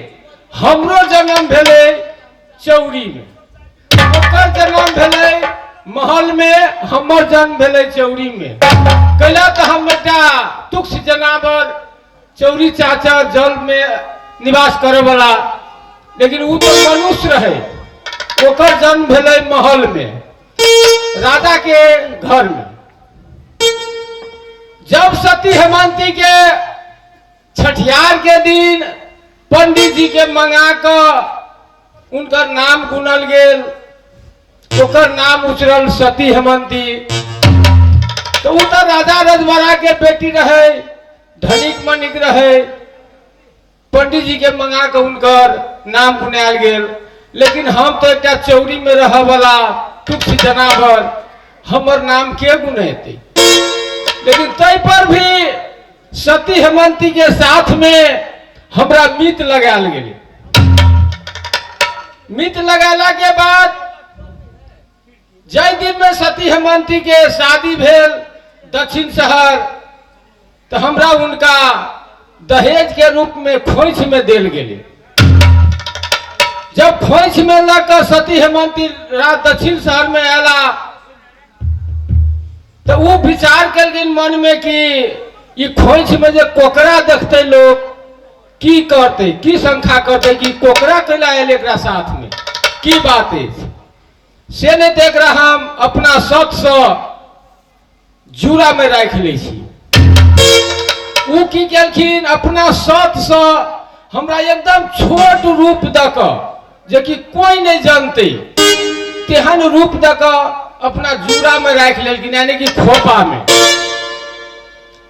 हमरो जन्म भेलै चौरी में, ओकर जन्म भेलै महल में, हमर जन्म भेलै चौरी में। कैला तऽ हम एकटा तुच्छ जनावर चौरी चाचा जल में निवास करे वाला, लेकिन उ तो मनुष्य रहे, ओकर जन्म भेलै महल में, राजा के घर में। जब सती हेमंती के छठियार के दिन पंडित जी के मंगा कऽ उनकर नाम गुनल गेल, ओकर नाम उचरल सती हेमंती। तो उ तो राजा रजवाड़ा के बेटी रहे, धनिक मनिक रहे, पंडित जी के मंगा के उनकर नाम गुनायल गेल। लेकिन हम तो एकटा चौरी में रह वाला तुच्छ जनावर, हमर नाम के गुनेतै। लेकिन तै पर भी सती हेमंती के साथ में हमरा मीत लगायल गेल। मीत लगाला के बाद जाहि दिन में सती हेमंती के शादी भेल दक्षिण शहर, तो हमरा उनका दहेज के रूप में खोइछ में देल गेलै। जब खोइछ में लऽ सती हेमंती रात दक्षिण शहर में आयला तो वो विचार कलखिन मन में कि ई खोइछ में जे कोकरा देखते लोग की करते, की शंखा करते कि कोकरा कैला आयल एकरा साथ में, की बात अछि से नहीं देख रहा, हम अपना सत से जूड़ा में राखि लै छी। उ की केलखिन अपना सत से हमरा एकदम छोट रूप दऽ कऽ जे कि कोई नहीं जानते तेहन रूप दऽ कऽ अपना जूड़ा में राखि लेलखिन, यानी कि खोपा में।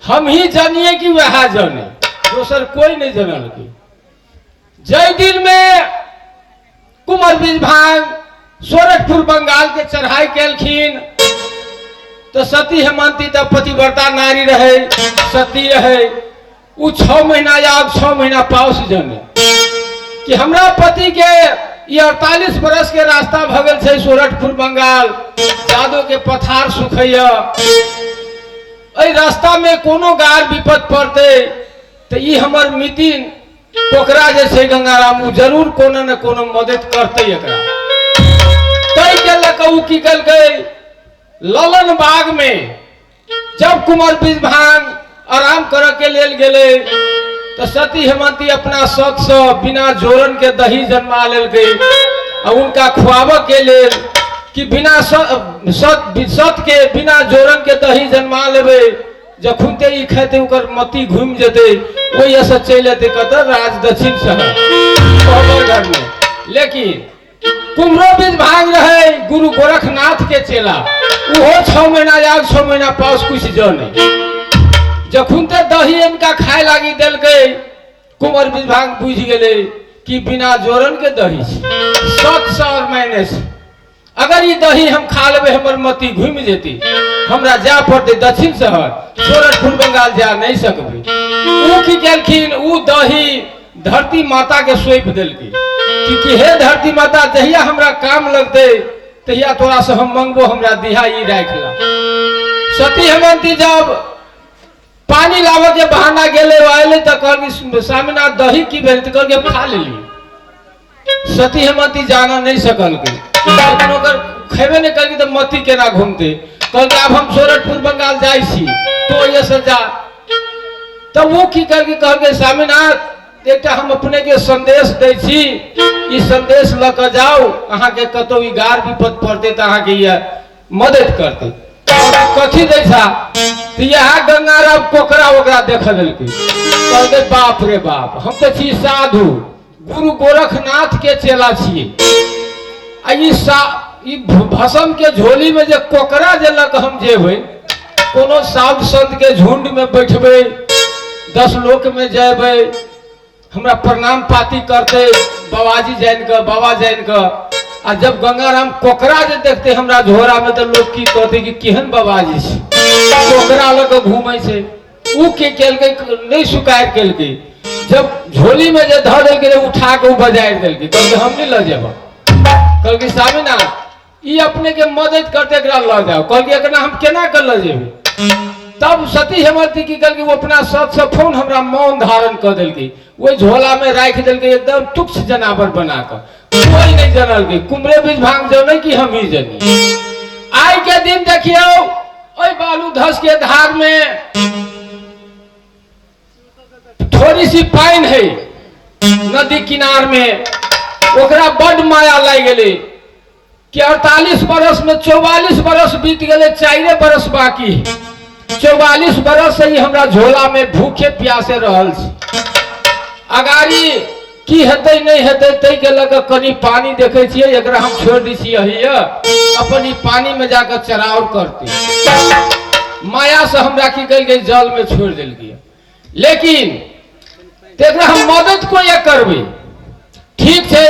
हम ही जानिए कि वह जाने, दोसर कोई नहीं जानलकै। जय दिन में कुंवर बीजभांग सोरठपुर बंगाल के चढ़ाई केलखिन तो सती हेमंती तो पतिव्रता नारी रहे, सती रहे, उ 6 महीना या 6 महीना पाउस जाने कि हमरा पति के ये 48 बरस के रास्ता भगल छै सोरठपुर बंगाल, जादो के पथार सुखैया, एहि रास्ता में कोनो गार विपद पड़ते तो ई हमर मितिन कोकरा जे छै गंगाराम उ जरूर कोनो न कोनो मदद करते एकरा। तै के लऽ कऽ उ की केलकै ललन बाग में जब कुंवर बीजभांग आराम करऽ के लेल गेलै तो सती हेमंती अपना सत से बिना जोरन के दही जन्मा लेलकै आ उनका खुआबऽ के लेल कि बिना सत के बिना जोरन के दही जन्मा लेबै, जखुनते ई खेतै ओकर मति घूमि जेतै, ओहिसँ चलि एतै कतऽ राज दक्षिण शहर कोहबर घर में। लेकिन कुमरो बीज भाग रहे गुरु गोरखनाथ के चेला, उहो 6 महीना या 6 महीना पास कुछ जने, जखुनते दही इनका खाए लागी देलकै कुंवर बीज भाग बुझि गेलै कि बिना जोरन के दही छै, 700 महीने से अगर ई दही हम खा लेबै हमर मति घूमि जेतै, हमरा जाय पड़तै दक्षिण शहर सोरठपुर बंगाल जा नहीं सकबै। उ की केलखिन उ दही धरती माता के सौंपि देलकै कि हे धरती माता जहिया हमरा काम लगतै तहिया तोरा से हम मंगबो, हमरा दिहा ई राखि ला। सती हेमंती जब पानी लाबऽ के बहाना गेलै अयलै तऽ कहलकै स्वामीनाथ दही की भेल, तऽ कहलकै हम खा लेलियै। सती हेमंती जाना नहीं सकलकै, लेकिन ओकर खेबे नहीं कलकै तऽ मति केना घूमतै। कहलकै आब हम सोरठपुर बंगाल जाइ छी तो ये से जा। तब वो की कहलकै, कहलकै स्वामीनाथ एकटा हम अपने के संदेश दै छी, ई संदेश लऽ कऽ जाउ, अहाँके कतौ ई गार विपद पड़तै तऽ अहाँके ई मदद करतै। कथी दै छा तऽ इएह गंगाराम कोकरा ओकरा देख देलकै। कहलकै बाप रे बाप, हम तऽ छी साधु, गुरु गोरखनाथ के चेला छियै, आ ई भस्म के झोली में जे कोकरा जे लऽ कऽ हम जेबै, कोनो साधु संत के झुंड में बैठबै, 10 लोक में जेबै, हमरा प्रणाम पाती करते बाबाजी जानि कऽ, बाबा जानि कऽ, आ जब गंगाराम कोकरा जे देखते हमरा झोरा में तऽ लोग की कहते कि केहन बाबाजी छै, कोकरा लऽ कऽ घूमै छै। उ की केलकै नहीं स्वीकार केलकै, जब झोली में जे धऽ देलकै उठा के उ बजारि देलकै, कहलकै हम नहीं लऽ जेब। कहलकै स्वामीनाथ ई अपने के मदद करते एकरा लऽ जाओ। कहलकै एकरा हम केना के लऽ जेबै। तब सती हेमंती की कहलकै वो अपना सत से फोन हमरा मौन धारण कऽ देलकै, ओहि झोला में राखि देलकै एकदम तुच्छ जनावर बना कऽ, कोई नहीं जानलकै, कुमरे बीज भांग जनै कि हम ही जनी। आइ के दिन देखियौ ओहि बालू धस के धार में थोड़ी सी पानि है नदी किनार में, ओकरा बड माया लागि गेलै कि 48 बरस में 44 बरस बीत गेलै, 4 बरस बाकी है, 44 बरस से ही हमरा झोला में भूखे प्यासे रहल छी, अगाड़ी की हेतै नहीं हेतै तै के लऽ कऽ कनि पानी देखै छियै, एकरा हम छोड़ि दै छियै हइया, अपन ई पानी में जाकऽ चराउर करतै। माया से हमरा की केलकै जल में छोड़ि देलकै, लेकिन एकरा हम मदद कोई करबै, ठीक छै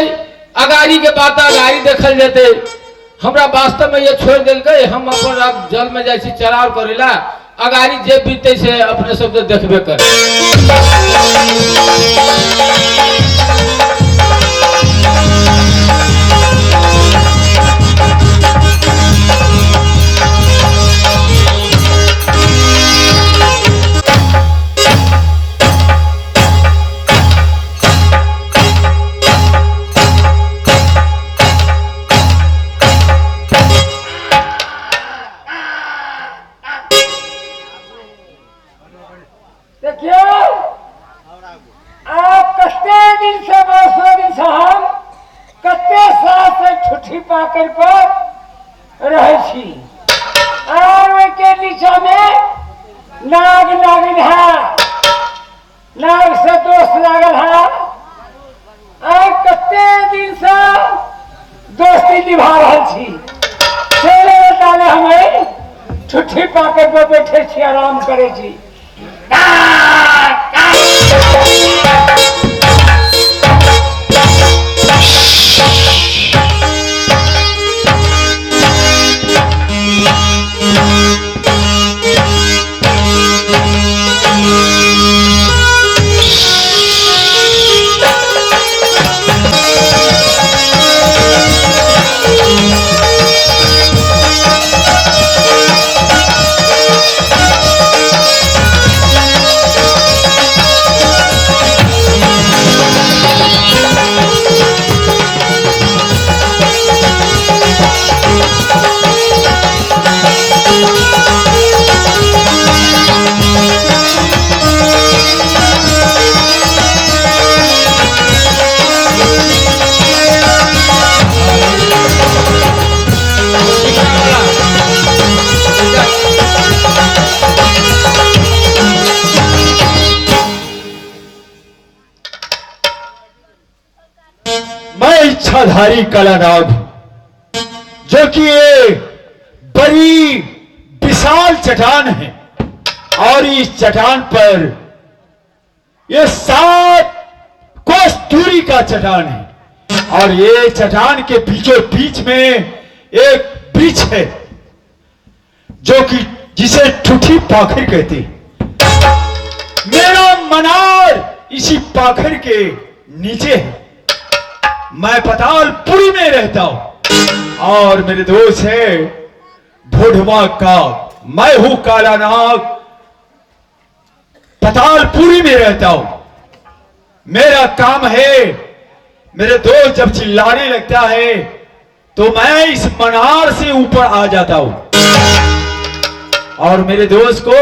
अगाड़ी के बात अगाड़ी देखल जेतै, हमरा वास्तव में ये छोड़ि देलकै, हम अपन आब जल में जाइ छी चराउर करै ला, अगाड़ी जे बीतै से अपने सब तऽ देखबे करै। पाकरि पर रहै छी आर ओहिके नीचा मे नाग नागिन है, नाग से दोस्त लागल है। आइ कते दिन से दोस्ती निभा रहल छी। चले ताले हम ठुठी पाकरि पर बैठे छी, आराम करै छी। मैं इच्छाधारी कालानाग, जो कि एक बड़ी विशाल चट्टान है और इस चट्टान पर ये 7 कोस दूरी का चट्टान है और ये चट्टान के बीचों बीच में एक बीच है जो कि जिसे ठुठी पाखर कहते हैं। मेरा मनार इसी पाखर के नीचे है। मैं पतालपुरी में रहता हूं और मेरे दोस्त है ढोढवा का। मैं हूं काला नाग, पतालपुरी में रहता हूं। मेरा काम है, मेरे दोस्त जब चिल्लाने लगता है तो मैं इस मनार से ऊपर आ जाता हूं और मेरे दोस्त को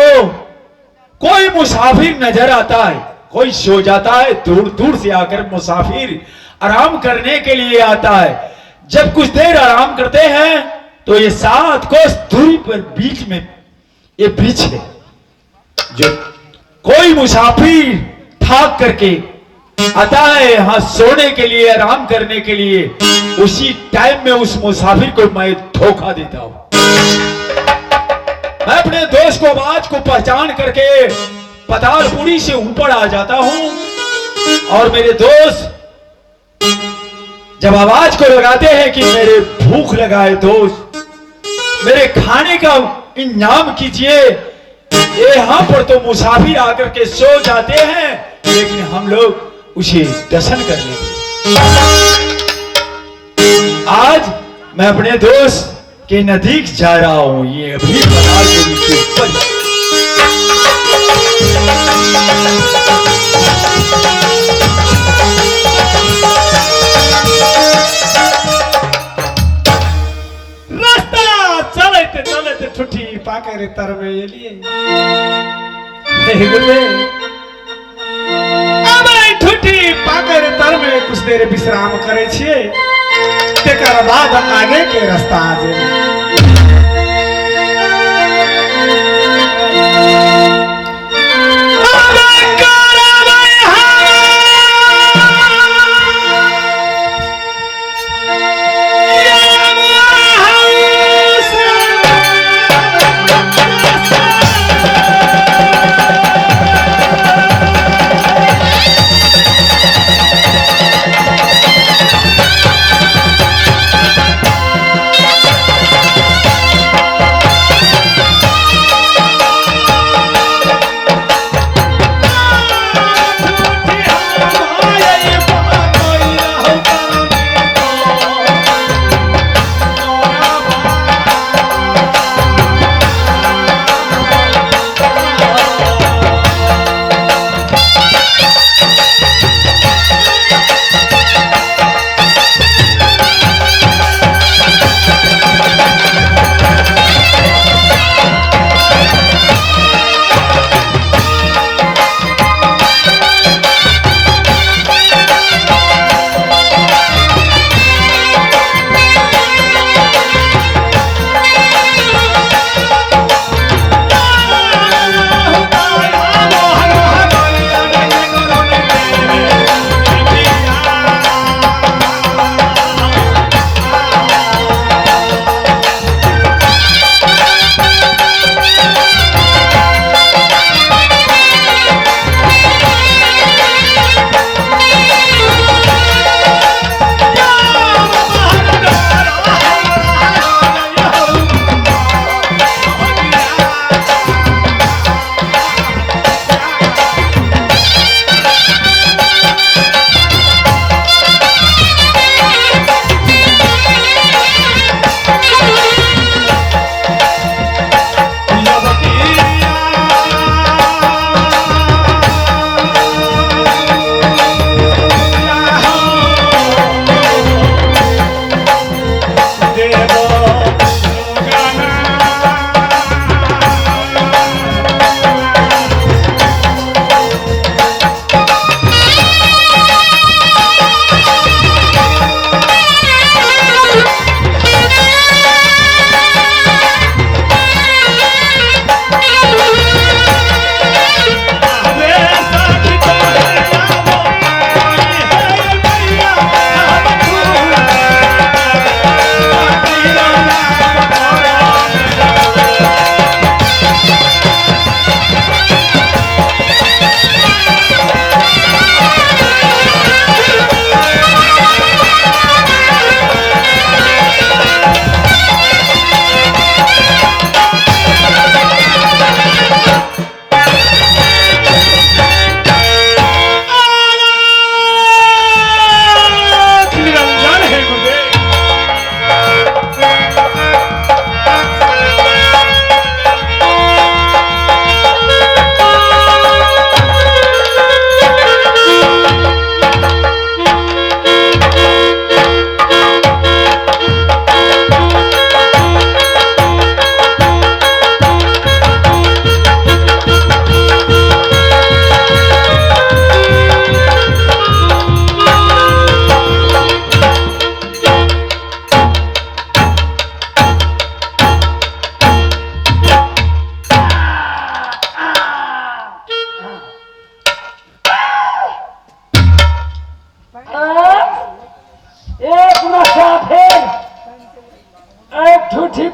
कोई मुसाफिर नजर आता है, कोई सो जाता है, दूर दूर से आकर मुसाफिर आराम करने के लिए आता है। जब कुछ देर आराम करते हैं तो ये 7 कोस दूरी पर बीच में ये बीच है, जो कोई मुसाफिर थाक करके आता है यहां सोने के लिए, आराम करने के लिए, उसी टाइम में उस मुसाफिर को मैं धोखा देता हूं। मैं अपने दोस्त को आवाज को पहचान करके पतालपुरी से ऊपर आ जाता हूं और मेरे दोस्त जब आवाज को लगाते हैं कि मेरे भूख लगा है दोस्त, मेरे खाने का इंतजाम कीजिए, यहां पर तो मुसाफिर आकर के सो जाते हैं, लेकिन हम लोग उसे दर्शन कर लेते हैं। आज मैं अपने दोस्त के नजदीक जा रहा हूं, ये अभी पतालपुरी के ऊपर। रास्ता चलते चलते ठुठी पाकरे तर में एलिए। हे गुरुदेव, अब ठुठी पाकरे तर में कुछ देर विश्राम करे छिए, तेकर बाद आगे के रास्ता जेबै।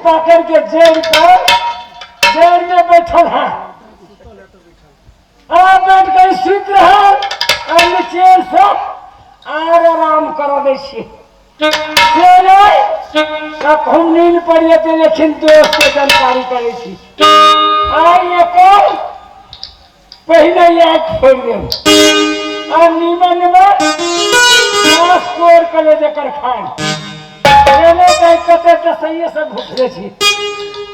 पाकड़ के जड़ पर जड़ में बैठल है आ बैठ कर सुति रहल आ नीचे से आर आराम कर दै छी से नहि कखन नींद पड़ि जेतै लेकिन दोस्त के जानकारी करै छी आइ एकर पहिले आँखि फोड़ि देब आ नीमन निमन मास कोर कऽ ले जकर खान एने तऽ कते दसैये से भुखले छी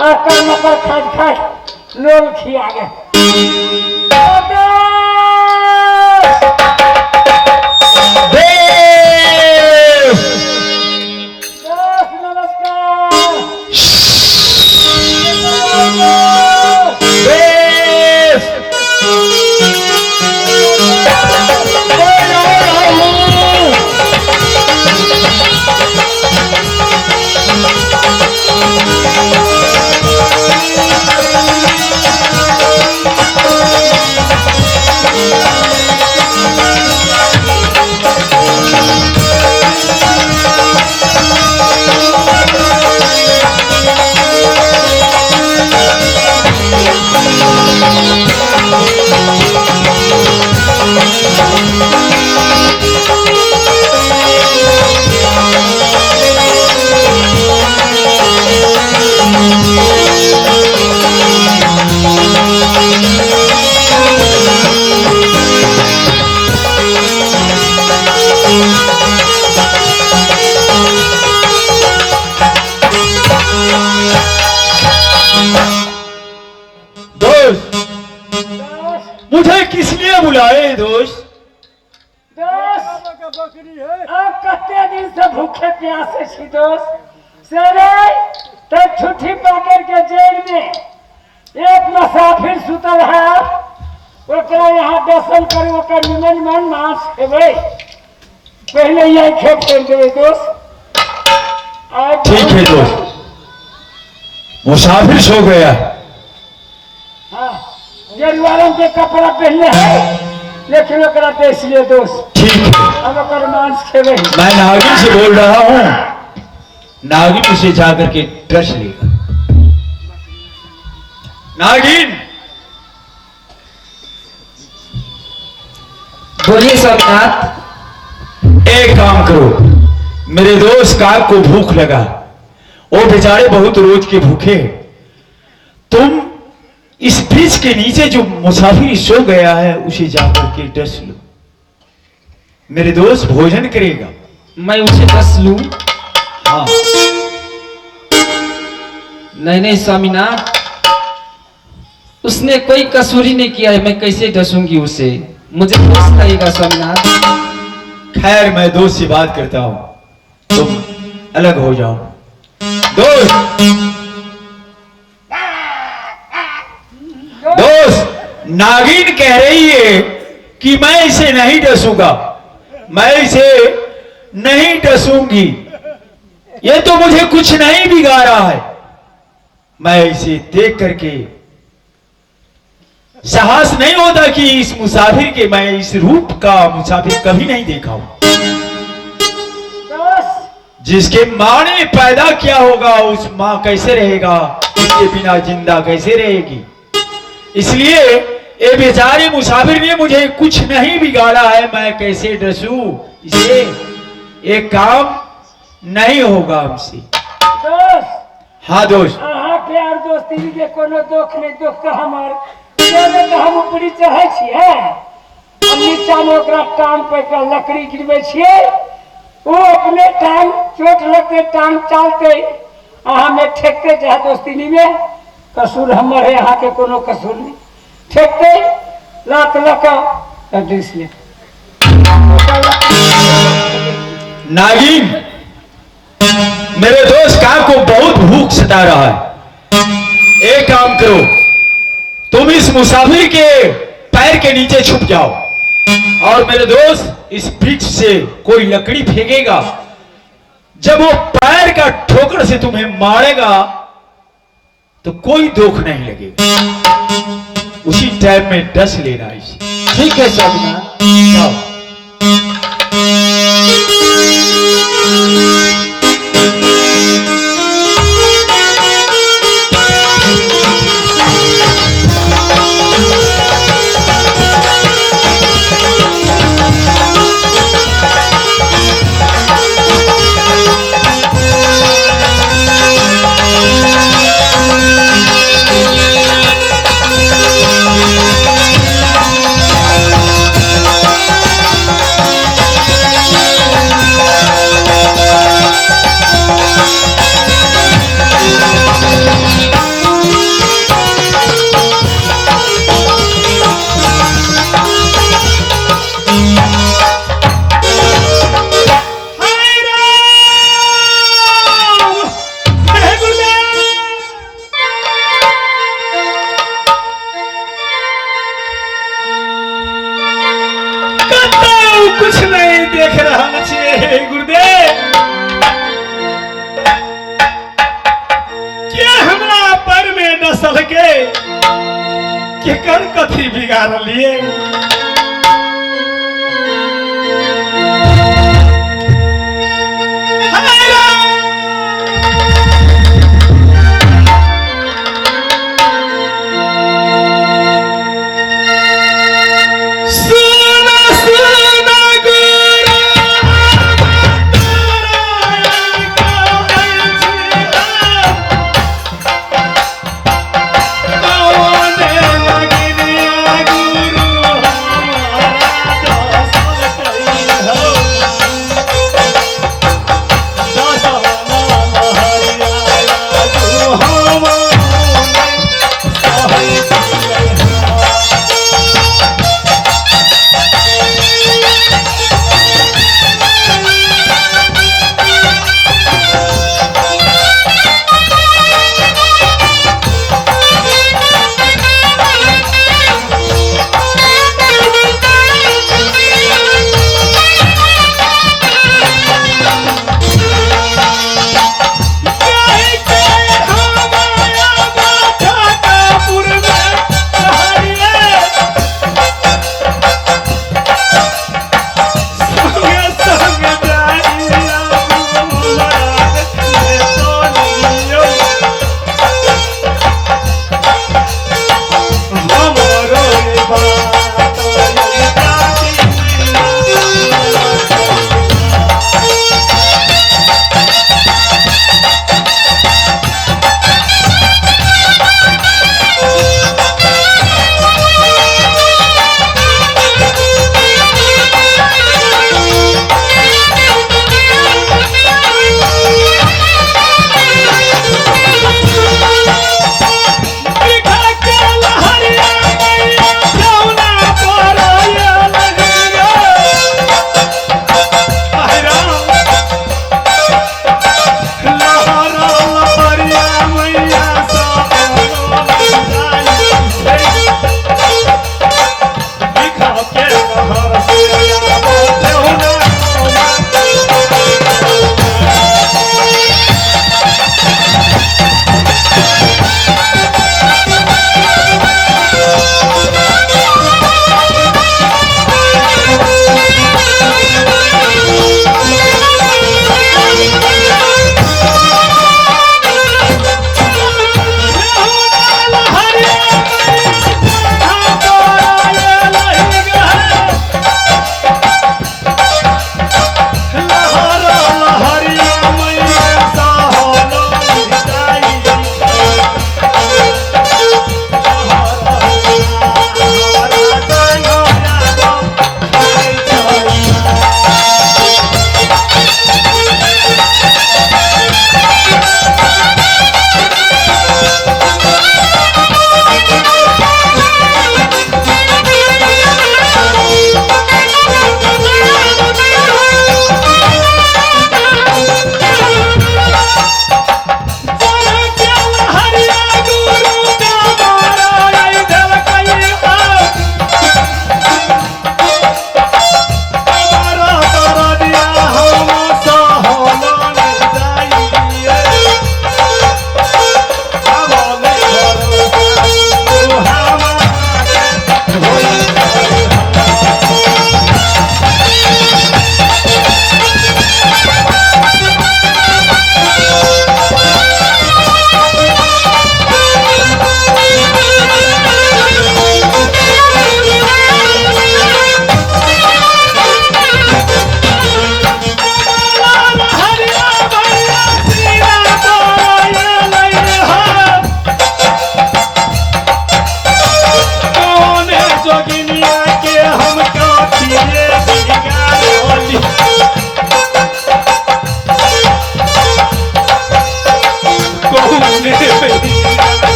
आ कर्म पर खाइत खाइत लोल खिया गेल। देव दोस्त नमस्कार। देव मैं आ रहा हूँ। दोस्त, मुझे किस लिए बुलाए दोस्त? दोस्त, आप कते दिन से भूखे प्यासे छी दोस्त। से रे तब छुट्टी पकड़ के जेल में एक मुसाफिर सुतल है, ओकरा यहाँ दर्शन करू, ओकर निमन मन मांस खेबै। पहले यही खेत कर देबै दोस्त। ठीक है दोस्त, मुसाफिर सो गया। हाँ, गेरुआ रंग के कपड़ा पहनले है लेकिन ओकरा बेच लिए दोस्त। ठीक है, अब ओकर मांस खेबै। मैं नागिन से बोल रहा हूँ, नागिन उसे जाकर के ड्रेस लेगा। नागिन। बोलिए स्वामीनाथ। एक काम करो, मेरे दोस्त काक को भूख लगा, वो बेचारे बहुत रोज के भूखे हैं। तुम इस ब्रिज के नीचे जो मुसाफिर सो गया है उसे जाकर के डस लो, मेरे दोस्त भोजन करेगा। मैं उसे डस लूं? हाँ। नहीं नहीं स्वामीनाथ, उसने कोई कसूरी नहीं किया है, मैं कैसे डसूंगी उसे, मुझे दोष लगेगा स्वामीनाथ। खैर मैं दोस्त से बात करता हूं, तुम अलग हो जाओ। दोस्त, दोस्त, नागिन कह रही है कि मैं इसे नहीं डसूंगा, मैं इसे नहीं डसूंगी, ये तो मुझे कुछ नहीं बिगाड़ रहा है। मैं इसे देख करके साहस नहीं होता कि इस मुसाफिर के, मैं इस रूप का मुसाफिर कभी नहीं देखा हूं। जिसके माँ ने पैदा किया होगा उस माँ कैसे रहेगा, इसके बिना जिंदा कैसे रहेगी। इसलिए ये बेचारे मुसाफिर ने मुझे कुछ नहीं बिगाड़ा है, मैं कैसे डसूं इसे, ये काम नहीं होगा हमसे। दोस्त। हाँ दोस्त। हाँ प्यार दोस्ती के कोनो दुख नहीं, दुख तो हमार तो हम ऊपरी चढ़ै छियै, हम नीचा में ओकरा टांग पर के लकड़ी गिरबै छियै, वो अपने टांग चोट लगते टांग चालते अहाँ में ठेकते जाए। दोस्ती में कसूर हमर है, अहाँ के कोनो कसूर नहीं। ठेकते लात लगा ले। नागिन, मेरे दोस्त का को बहुत भूख सता रहा है, एक काम करो, तुम इस मुसाफिर के पैर के नीचे छुप जाओ और मेरे दोस्त इस वृक्ष से कोई लकड़ी फेंकेगा, जब वो पैर का ठोकर से तुम्हें मारेगा तो कोई दुख नहीं लगेगा, उसी टाइम में डस लेना इसे। ठीक है स्वामीनाथ। जाओ। हे गुरुदेव के हमरा पर में डसल के केकर कथी बिगाड़लिए।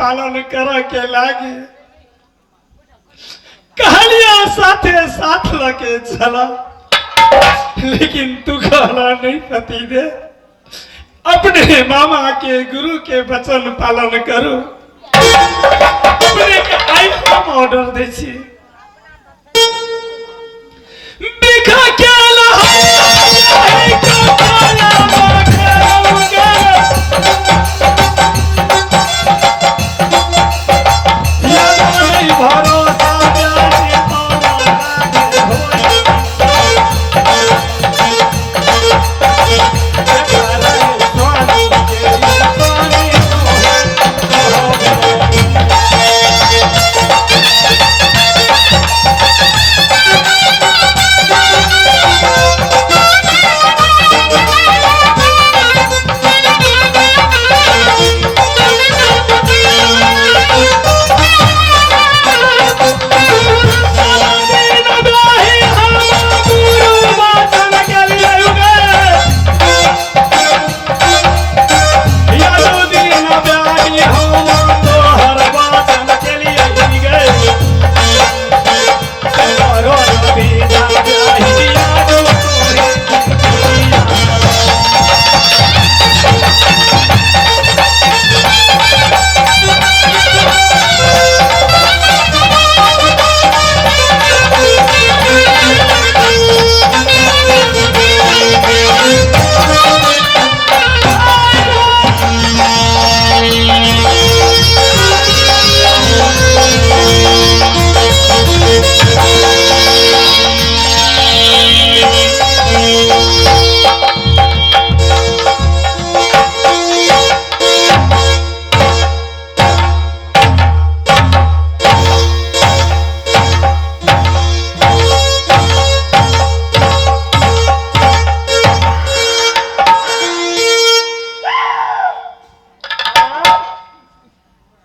पालन करे के लागी। कहलिया साथे साथ लके चला, लेकिन तू कहला नहीं पति दे, अपने मामा के गुरु के वचन पालन करू। अपने के आई हम ऑर्डर दे छी। बिखा के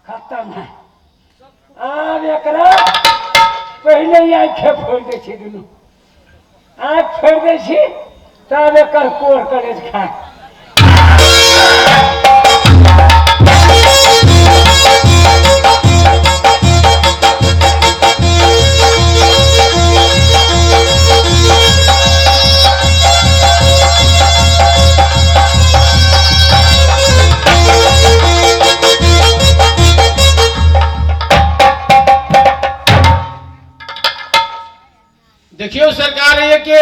खत्म है। आब एकरा पहले ही आँखें फोड़ दै छी, दुनू आँख फोड़ दै छी, तब एकर कोर कलेज खा। देखियो सरकार ये के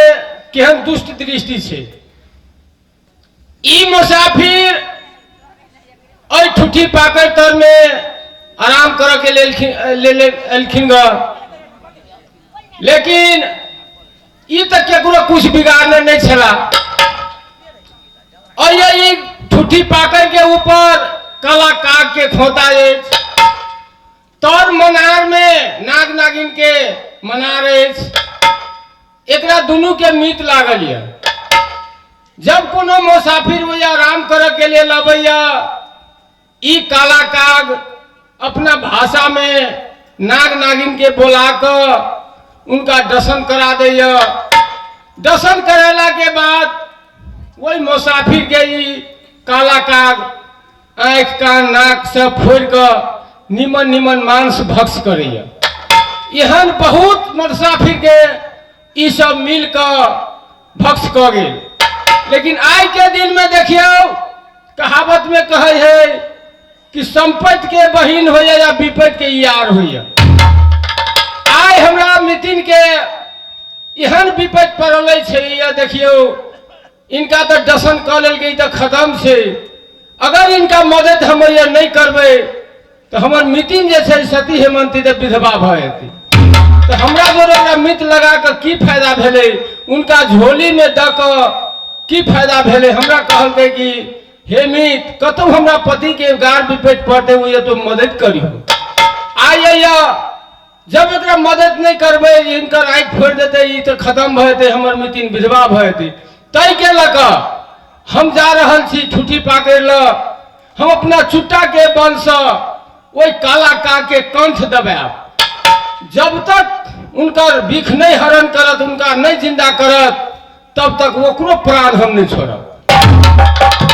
केहन दुष्ट दृष्टि छै। ई मुसाफिर एहि ठुठी पाकड़ तर में आराम करऽ के लेल एलखिन ग, लेकिन ई तऽ केकरो कुछ बिगाड़ने नहीं छला। और ये ई ठुठी पाकड़ के ऊपर काला काग के खोता अछि, तर मनार में नाग नागिन के मनार अछि, एकरा दुनू के मीत लागल यऽ। जब कोनो मुसाफिर ओहि आराम करऽ के लेल अबैया, ई काला काग अपना भाषा में नाग नागिन के बोला कऽ उनका दर्शन करा दैया। दर्शन करेला के बाद ओहि मुसाफिर के ई काला काग आँखि कान नाक सब फोड़ि कऽ निमन निमन मांस भक्ष करैया। एहन बहुत मुसाफिर के ई सब मिल कऽ भक्ष कऽ गेल। लेकिन आइ के दिन में देखियौ, कहावत में कहै है कि संपत्ति के बहिन होइए या विपत्ति के यार होइए। आइ हमरा मितिन के एहन विपत्ति पड़ल छै, या देखियौ इनका तऽ दर्शन कऽ लेलकै तऽ खत्म छै। अगर इनका मदद हम नहीं करबै तऽ हमर मितिन जे छै सती हेमंती तऽ विधवा भऽ जेतै। तऽ हमरा जोरे ओकरा मित लगा कऽ की फायदा भेलै, उनका झोलीमे दऽ कऽ की फायदा भेलै। हमरा कहलकै कि हे मित, कतहु हमरा पतिके गार विपत्ति पड़तै ओ तो मदद करिहो। आइ जब एकरा मदद नहीं करबै, इनकर आँखि फोड़ि देतै, ई तऽ खत्म भऽ जेतै, हमर मितिन विधवा भऽ जेतै। ताहिके लऽ कऽ हम जा रहल छी ठुठी पाकड़ि लऽ, हम अपना चुट्टाके बलसँ ओहि काला कागके कंठ दबायब। जब तक उनकर बिख नहीं हरण करत, उनका नहीं जिंदा करत, तब तक ओकरो प्राण हम नहीं छोड़ब।